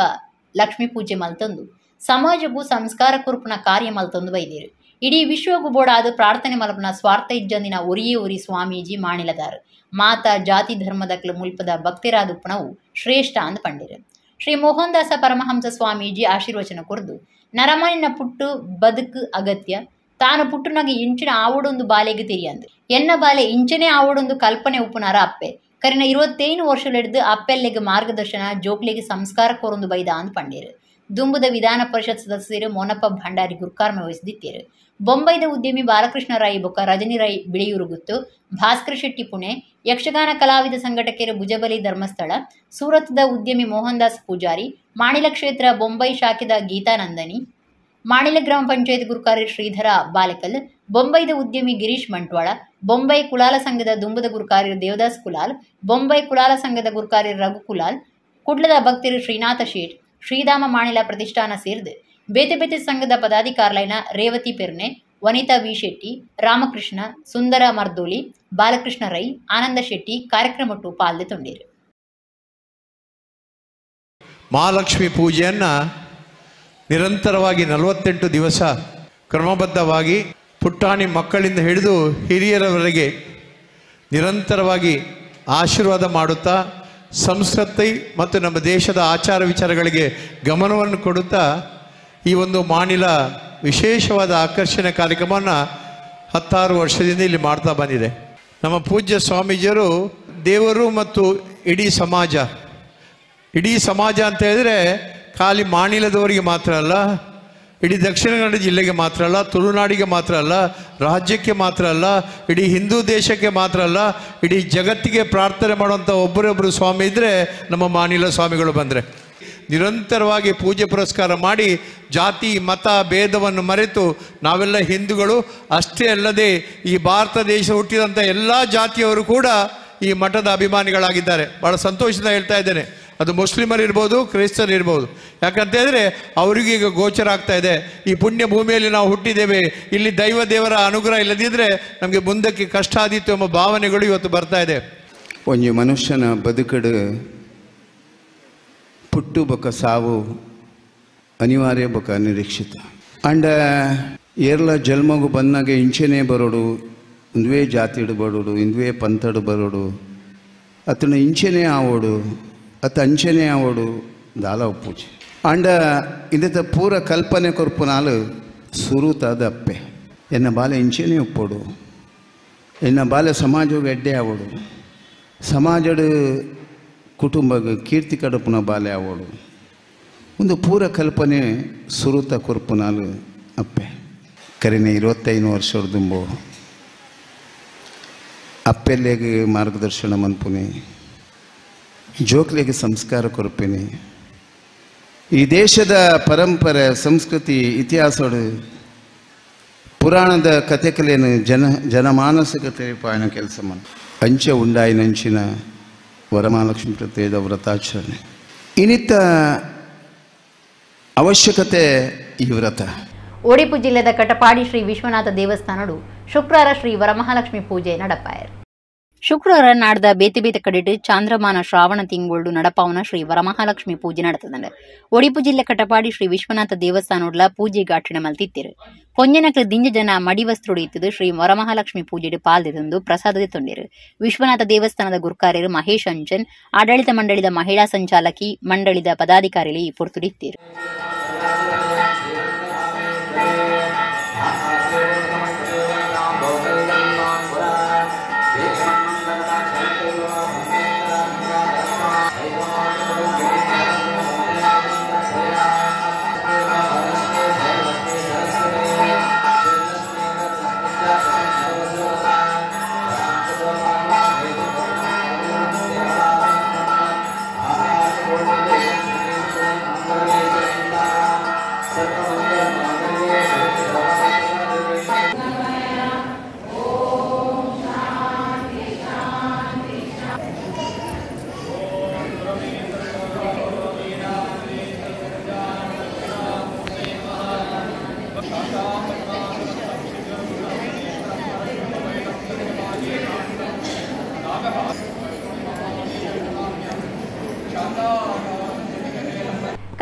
ಲಕ್ಷ್ಮೀ ಪೂಜೆ ಮಲ್ತಂದು ಸಮಾಜಗೂ ಸಂಸ್ಕಾರ ಕುರುಪುನ ಕಾರ್ಯ ಮಲ್ತಂದು ಬೈದೇರು. ಇಡೀ ವಿಶ್ವಗೂ ಬೋಡಾದ ಪ್ರಾರ್ಥನೆ ಮಲ್ಪನ ಸ್ವಾರ್ಥ ಇಜ್ಜಂದಿನ ಒರಿಯೇ ಒರಿ ಸ್ವಾಮೀಜಿ ಮಾಣಿಲದಾರು. ಮಾತಾ ಜಾತಿ ಧರ್ಮದಕ್ಲ ಮುಲ್ಪದ ಭಕ್ತರಾದುಪ್ಪಣವು ಶ್ರೇಷ್ಠ ಅಂದ್ ಪಂಡಿರು. ಶ್ರೀ ಮೋಹನ್ ದಾಸ ಪರಮಹಂಸ ಸ್ವಾಮೀಜಿ ಆಶೀರ್ವಚನ ಕೊರ್ದು ನರಮನಿನ ಪುಟ್ಟು ಬದುಕು ಅಗತ್ಯ, ತಾನು ಪುಟ್ಟುನಾಗ ಇಂಚಿನ ಆವಡೊಂದು ಬಾಲೆಗೆ ತೆರಿಯಂದು ಎನ್ನ ಬಾಲೆ ಇಂಚನೇ ಆವಡೊಂದು ಕಲ್ಪನೆ ಉಪ್ಪುನಾರ ಅಪ್ಪೆ ಕರಿನ 25 ವರ್ಷಲೆಡ್ದು ಅಪ್ಪೆಲ್ಲೆಗೆ ಮಾರ್ಗದರ್ಶನ ಜೋಕ್ಲೆಗೆ ಸಂಸ್ಕಾರ ಕೋರೊಂದು ಬೈದ ಅಂದ್ ಪಂಡೇರು. ದುಂಬುದ ವಿಧಾನ ಪರಿಷತ್ ಸದಸ್ಯರು ಮೋನಪ್ಪ ಭಂಡಾರಿ ಗುರುಕಾರ್ಮ ವಹಿಸಿದಿತ್ತೇರು. ಬೊಂಬೈದ ಉದ್ಯಮಿ ಬಾಲಕೃಷ್ಣ ರಾಯ್ ಬೊಕ್ಕ ರಜನಿ ರೈ ಬಿಳಿಯೂರುಗುತ್ತು, ಭಾಸ್ಕರ್ ಶೆಟ್ಟಿ ಪುಣೆ, ಯಕ್ಷಗಾನ ಕಲಾವಿದ ಸಂಘಟಕರು ಭುಜಬಲಿ ಧರ್ಮಸ್ಥಳ, ಸೂರತ್ದ ಉದ್ಯಮಿ ಮೋಹನ್ ದಾಸ್ ಪೂಜಾರಿ, ಮಾಣಿಲ ಕ್ಷೇತ್ರ ಬೊಂಬೈ ಶಾಖೆದ ಗೀತಾನಂದನಿ, ಮಾಣಿಲ ಗ್ರಾಮ ಪಂಚಾಯತ್ ಗುರುಕಾರಿ ಶ್ರೀಧರ ಬಾಲಕಲ್, ಬೊಂಬೈದ ಉದ್ಯಮಿ ಗಿರೀಶ್ ಮಂಟ್ವಾಳ, ಬೊಂಬೈ ಕುಲಾಲ ಸಂಘದ ದುಂಬುದ ಗುರುಕಾರಿ ದೇವದಾಸ್ ಕುಲಾಲ್, ಬೊಂಬೈ ಕುಲಾಲ ಸಂಘದ ಗುರುಕಾರಿ ರಘು ಕುಲಾಲ್, ಕುಡ್ಲದ ಭಕ್ತರು ಶ್ರೀನಾಥ ಶೇಟ್, ಶ್ರೀಧಾಮ ಮಾಣಿಲ ಪ್ರತಿಷ್ಠಾನ ಸೇರಿದು ಬೇತೆ ಬೇತೆ ಸಂಘದ ಪದಾಧಿಕಾರಲೈನ ರೇವತಿ ಪೆರ್ನೆ, ವನಿತಾ ವಿ ಶೆಟ್ಟಿ, ರಾಮಕೃಷ್ಣ, ಸುಂದರ ಮರ್ದೋಲಿ, ಬಾಲಕೃಷ್ಣ ರೈ, ಆನಂದ ಶೆಟ್ಟಿ ಕಾರ್ಯಕ್ರಮಟ್ಟು ಪಾಲ್ದೆ ತೊಂಡೇರು. ಮಹಾಲಕ್ಷ್ಮಿ ಪೂಜೆಯನ್ನು ನಿರಂತರವಾಗಿ 48 ದಿವಸ ಕ್ರಮಬದ್ಧವಾಗಿ ಪುಟ್ಟಾಣಿ ಮಕ್ಕಳಿಂದ ಹಿಡಿದು ಹಿರಿಯರವರೆಗೆ ನಿರಂತರವಾಗಿ ಆಶೀರ್ವಾದ ಮಾಡುತ್ತಾ ಸಂಸ್ಕೃತಿ ಮತ್ತು ನಮ್ಮ ದೇಶದ ಆಚಾರ ವಿಚಾರಗಳಿಗೆ ಗಮನವನ್ನು ಕೊಡುತ್ತಾ ಈ ಒಂದು ಮಾಣಿಲ ವಿಶೇಷವಾದ ಆಕರ್ಷಣೆ ಕಾರ್ಯಕ್ರಮವನ್ನು 16 ವರ್ಷದಿಂದ ಇಲ್ಲಿ ಮಾಡ್ತಾ ಬಂದಿದೆ. ನಮ್ಮ ಪೂಜ್ಯ ಸ್ವಾಮೀಜಿಯರು ದೇವರು ಮತ್ತು ಇಡೀ ಸಮಾಜ, ಇಡೀ ಸಮಾಜ ಅಂತ ಹೇಳಿದರೆ ಖಾಲಿ ಮಾಣಿಲದವರಿಗೆ ಮಾತ್ರ ಅಲ್ಲ, ಇಡೀ ದಕ್ಷಿಣ ಕನ್ನಡ ಜಿಲ್ಲೆಗೆ ಮಾತ್ರ ಅಲ್ಲ, ತುಳುನಾಡಿಗೆ ಮಾತ್ರ ಅಲ್ಲ, ರಾಜ್ಯಕ್ಕೆ ಮಾತ್ರ ಅಲ್ಲ, ಇಡೀ ಹಿಂದೂ ದೇಶಕ್ಕೆ ಮಾತ್ರ ಅಲ್ಲ, ಇಡೀ ಜಗತ್ತಿಗೆ ಪ್ರಾರ್ಥನೆ ಮಾಡುವಂಥ ಒಬ್ಬರೊಬ್ಬರು ಸ್ವಾಮಿ ಇದ್ದರೆ ನಮ್ಮ ಮಾನಿಲ ಸ್ವಾಮಿಗಳು ಬಂದರೆ ನಿರಂತರವಾಗಿ ಪೂಜೆ ಪುರಸ್ಕಾರ ಮಾಡಿ ಜಾತಿ ಮತ ಭೇದವನ್ನು ಮರೆತು ನಾವೆಲ್ಲ ಹಿಂದೂಗಳು. ಅಷ್ಟೇ ಅಲ್ಲದೆ ಈ ಭಾರತ ದೇಶ ಹುಟ್ಟಿದಂಥ ಎಲ್ಲ ಜಾತಿಯವರು ಕೂಡ ಈ ಮಠದ ಅಭಿಮಾನಿಗಳಾಗಿದ್ದಾರೆ. ಭಾಳ ಸಂತೋಷದಿಂದ ಹೇಳ್ತಾ ಇದ್ದೇನೆ. ಅದು ಮುಸ್ಲಿಮರಿರ್ಬೋದು, ಕ್ರೈಸ್ತರಿರ್ಬೋದು. ಯಾಕಂತ ಹೇಳಿದ್ರೆ ಅವರಿಗೀಗ ಗೋಚರ ಆಗ್ತಾ ಇದೆ, ಈ ಪುಣ್ಯ ಭೂಮಿಯಲ್ಲಿ ನಾವು ಹುಟ್ಟಿದ್ದೇವೆ, ಇಲ್ಲಿ ದೈವ ದೇವರ ಅನುಗ್ರಹ ಇಲ್ಲದಿದ್ದರೆ ನಮಗೆ ಮುಂದಕ್ಕೆ ಕಷ್ಟ ಆದೀತು ಎಂಬ ಭಾವನೆಗಳು ಇವತ್ತು ಬರ್ತಾ ಇದೆ. ಒಂದು ಮನುಷ್ಯನ ಬದುಕಡು ಪುಟ್ಟು ಬೊಕ ಸಾವು ಅನಿವಾರ್ಯ ಬೊಕ ಅನಿರೀಕ್ಷಿತ. ಅಂಡ ಏರ್ಲ ಜನ್ಮಗು ಬಂದಾಗ ಇಂಚೆನೇ ಬರೋಡು, ಇಂದುವೇ ಜಾತಿಡು ಬರೋಡು, ಇಂದುವೇ ಪಂಥಡು ಬರೋಡು, ಅತನ ಇಂಚೆನೇ ಆವೋಡು, ಅತ ಅಂಚೆನೇ ಆವೋಡು ದಾಲ ಪೂಜೆ. ಅಂಡ ಇಂದತ ಪೂರ ಕಲ್ಪನೆ ಕೊರ್ಪುನಾಲು ಸುರುತಾದ ಅಪ್ಪೆ ಎನ್ನ ಬಾಲೆ ಇಂಚೆನೇ ಒಪ್ಪೋಡು, ಎನ್ನ ಬಾಲೆ ಸಮಾಜಕ್ಕೆ ಎಡ್ಡೆ ಆವೋಡು, ಸಮಾಜಡು ಕುಟುಂಬ ಕೀರ್ತಿ ಕಡಪುನ ಬಾಲೆ ಆವೋಡು, ಒಂದು ಪೂರ ಕಲ್ಪನೆ ಸುರುತ ಕೊರ್ಪುನಾಲು ಅಪ್ಪೆ. ಕರಿನೆ 25 ವರ್ಷ ಅಪ್ಪೆಲ್ಲೆಗೆ ಮಾರ್ಗದರ್ಶನ ಮನ್ಪುನಿ, ಜೋಕ್ಲೆಗೆ ಸಂಸ್ಕಾರ ಕೊರ್ಪಿನಿ, ಈ ದೇಶದ ಪರಂಪರೆ ಸಂಸ್ಕೃತಿ ಇತಿಹಾಸಡು ಪುರಾಣದ ಕಥೆಕಲೇನು ಜನಮಾನಸಿಕ ತೆರಿಪಾಯನ ಕೆಲಸ ಮಾಡ ಅಂಚೆ ಉಂಡಾಯಿನಂಚಿನ ವರಮಹಾಲಕ್ಷ್ಮಿ ಪ್ರತ್ಯಯದ ವ್ರತಾಚರಣೆ ಇನ್ನಿತ ಅವಶ್ಯಕತೆ ಈ ವ್ರತ. ಒಡಿಪು ಜಿಲ್ಲೆದ ಕಟಪಾಡಿ ಶ್ರೀ ವಿಶ್ವನಾಥ ದೇವಸ್ಥಾನಡು ಶುಕ್ರವಾರ ಶ್ರೀ ವರಮಹಾಲಕ್ಷ್ಮಿ ಪೂಜೆ ನಡಪಾಯರು. ಶುಕ್ರವಾರ ನಾಡ್ದ ಬೇತೆ ಬೇತೆ ಕಡೆಟ್ ಚಾಂದ್ರಮಾನ ಶ್ರಾವಣ ತಿಂಗಳು ನಡಪಾವನ ಶ್ರೀ ವರಮಹಾಲಕ್ಷ್ಮಿ ಪೂಜೆ ನಡೆತದಂಡ. ಒಡಿಪು ಜಿಲ್ಲೆ ಕಟಪಾಡಿ ಶ್ರೀ ವಿಶ್ವನಾಥ ದೇವಸ್ಥಾನೋಡ್ಲ ಪೂಜೆ ಘಾಟನೆ ಮಲ್ತಿತ್ತಿರು. ಪೊಂಜನಕ್ಲು ದಿಂಜ ಜನ ಮಡಿವಸ್ತ್ರುಡು ಇತ್ತದು ಶ್ರೀ ವರಮಹಾಲಕ್ಷ್ಮಿ ಪೂಜೆಡು ಪಾಲ್ದೆಂದು ಪ್ರಸಾದ ತೊಂಡಿರು. ವಿಶ್ವನಾಥ ದೇವಸ್ಥಾನದ ಗುರುಕಾರ್ಯರು ಮಹೇಶ್ ಅಂಚನ್, ಆಡಳಿತ ಮಂಡಳಿದ ಮಹಿಳಾ ಸಂಚಾಲಕಿ, ಮಂಡಳಿದ ಪದಾಧಿಕಾರಿಗಳು ಈ ಪೊರ್ತುಡಿತ್ತಿರು.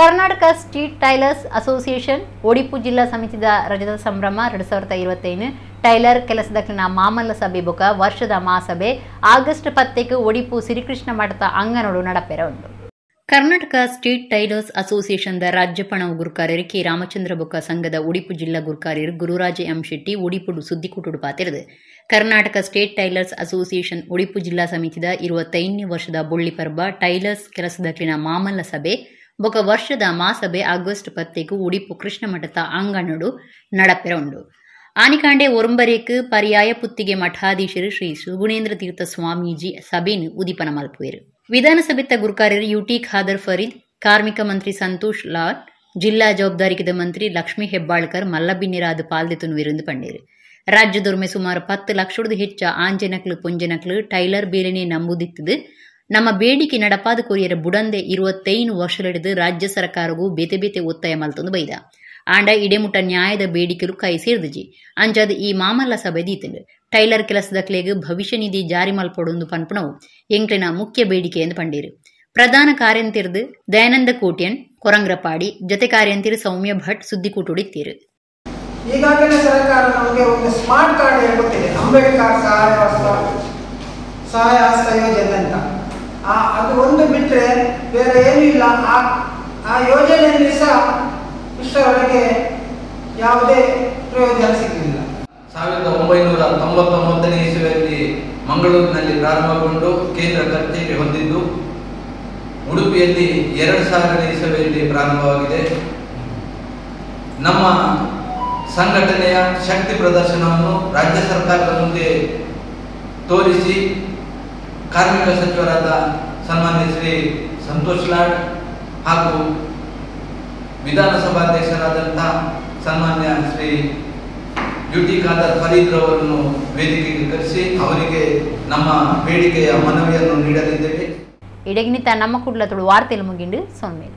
Karnataka street tailors association Udupi ಜಿಲ್ಲಾ ಸಮಿತಿದ ರಜತ ಸಂಭ್ರಮ 2025 ಟೈಲರ್ ಕೆಲಸದಕ್ಕಿನ ಮಾಮಲ್ಲ ಸಭೆ ಬೊಕ ವರ್ಷದ ಮಹಾಸಭೆ ಆಗಸ್ಟ್ 10ಕ್ಕೆ ಒಡಿಪು ಶ್ರೀಕೃಷ್ಣ ಮಠದ ಅಂಗನೋಡು ನಡಪೆರ ಉಂಡು. ಕರ್ನಾಟಕ ಸ್ಟೇಟ್ ಟೈಲರ್ಸ್ ಅಸೋಸಿಯೇಷನ್ದ ರಾಜ್ಯಪಣವು ಗುರುಕಾರ್ಯರು ಕೆ ರಾಮಚಂದ್ರ ಬೊಕ್ಕ ಸಂಘದ ಒಡಿಪು ಜಿಲ್ಲಾ ಗುರುಕಾರ್ಯರು ಗುರುರಾಜ ಎಂ ಶೆಟ್ಟಿ ಒಡಿಪುಡು ಸುದ್ದಿಕೂಟುಡು ಪಾತಿರದು. Karnataka state tailors association Udupi ಜಿಲ್ಲಾ ಸಮಿತಿದ 25ನೇ ವರ್ಷದ ಬೊಳ್ಳಿ ಪರ್ಬ ಟೈಲರ್ಸ್ ಕೆಲಸದಕ್ಕಿನ ಮಾಮಲ್ಲ ಸಭೆ ಬೊಕ ವರ್ಷದ ಮಾಸಭೆ ಆಗಸ್ಟ್ 10ಕ್ಕೆ ಉಡಿಪು ಕೃಷ್ಣ ಮಠದ ಅಂಗನಡು ನಡಪೆರ ಉಂಡು. ಆನಿಕಾಂಡೆ ಒರಂಬರೇಕ್ ಪರ್ಯಾಯ ಪುತ್ತಿಗೆ ಮಠಾಧೀಶರು ಶ್ರೀ ಸುಗುಣೇಂದ್ರ ತೀರ್ಥ ಸ್ವಾಮೀಜಿ ಸಭೆಯನ್ನು ಉದೀಪನ ಮಲ್ಪುವೆರು. ವಿಧಾನಸಭೆತ ಗುರುಕಾರ್ಯರು ಯುಟಿ ಖಾದರ್ ಫರೀದ್, ಕಾರ್ಮಿಕ ಮಂತ್ರಿ ಸಂತೋಷ್ ಲಾಡ್, ಜಿಲ್ಲಾ ಜವಾಬ್ದಾರಿಕದ ಮಂತ್ರಿ ಲಕ್ಷ್ಮೀ ಹೆಬ್ಬಾಳ್ಕರ್ ಮಲ್ಲಬಿನ್ನಿರಾದ ಪಾಲ್ದೆತುನುವಿருந்து ಪಂಡೇರು. ರಾಜ್ಯದೊರ್ಮೆ ಸುಮಾರು 10 ಲಕ್ಷದ ಹೆಚ್ಚ ಆಂಜನಕ್ಲು ಪೊಂಜನಕ್ಲು ಟೈಲರ್ ಬೇಲೆನೇ ನಂಬುದಿತ್ತದು. ನಮ್ಮ ಬೇಡಿಕೆ ನಡಪಾದ ಕೊರಿಯರ ಬುಡಂದೆ 25 ವರ್ಷಲೆಡೆದು ರಾಜ್ಯ ಸರ್ಕಾರಗೂ ಬೇತೆ ಬೇತೆ ಒತ್ತಾಯ ಮಲ್ತೊಂದು ಬೈದ. ಆಂಡ ಇಡೆಮುಟ ನ್ಯಾಯದ ಬೇಡಿಕೆಲು ಕೈ ಸೇರ್ದಜಿ ಅಂಚಾದ ಈ ಮಾಮಲ್ಲ ಸಭೆ ದೀತಂಡು. ಟೈಲರ್ ಕೆಲಸದಕ್ಲೆಗ್ ಭವಿಷ್ಯ ನಿಧಿ ಜಾರಿ ಮಲ್ಪೊಡೊಂದು ಪನ್ಪುನವು ಎಂಕ್ಲೆನ ಮುಖ್ಯ ಬೇಡಿಕೆ ಎಂದು ಪಂಡೀರು. ಪ್ರಧಾನ ಕಾರ್ಯಂತಿರ್ದು ದಯಾನಂದ ಕೋಟ್ಯನ್ ಕೊರಂಗ್ರಪಾಡಿ, ಜೊತೆ ಕಾರ್ಯಂತಿರು ಸೌಮ್ಯ ಭಟ್ ಸುದ್ದಿಕೂಟುಡಿತ್ತೀರು. ಈಗಾಗಲೇ ಸರ್ಕಾರ ನಮಗೆ ಒಂದು ಸ್ಮಾರ್ಟ್ ಕಾರ್ಡ್ ಕೊಟ್ಟಿದೆ, ಅಂಬೇಡ್ಕರ್ ಸಹಾಯ ಹಸ್ತ ಯೋಜನೆ ಅಂತ. ಅದು ಒಂದು ಬಿಟ್ಟರೆ ಬೇರೆ ಏನೂ ಇಲ್ಲ. ಆ ಯೋಜನೆಯಲ್ಲಿ ಸಹ ಇಷ್ಟರವರೆಗೆ ಯಾವುದೇ ಪ್ರಯೋಜನ ಸಿಗಲಿಲ್ಲ. 1999ನೇ ಇಸುವಿಯಲ್ಲಿ ಮಂಗಳೂರಿನಲ್ಲಿ ಪ್ರಾರಂಭಗೊಂಡು ಕೇಂದ್ರ ಕಚೇರಿ ಹೊಂದಿದ್ದು ಉಡುಪಿಯಲ್ಲಿ 2000ನೇ ಇಸವಿಯಲ್ಲಿ ಪ್ರಾರಂಭವಾಗಿದೆ. ನಮ್ಮ ಸಂಘಟನೆಯ ಶಕ್ತಿ ಪ್ರದರ್ಶನವನ್ನು ರಾಜ್ಯ ಸರ್ಕಾರದ ಮುಂದೆ ತೋರಿಸಿ ಕಾರ್ಮಿಕ ಸಚಿವರಾದ ಸನ್ಮಾನ್ಯ ಶ್ರೀ ಸಂತೋಷ್ ಲಾಡ್ ಹಾಗೂ ವಿಧಾನಸಭಾಧ್ಯಕ್ಷರಾದಂಥ ಸನ್ಮಾನ್ಯ ಶ್ರೀ ಯು ಟಿ ಖಾದರ್ ಫರೀದ್ ರವರನ್ನು ವೇದಿಕೆಗೆ ಕರೆಸಿ ಅವರಿಗೆ ನಮ್ಮ ಬೇಡಿಕೆಯ ಮನವಿಯನ್ನು ನೀಡಲಿದ್ದೇವೆ. ಇಡಗಿನಿತ ನಮ್ಮ ಕುಡ್ಲ ತುಳು ವಾರ್ತೆಲು ಮುಗಿಂಡು ಸೊನ್ಮೇಲೆ.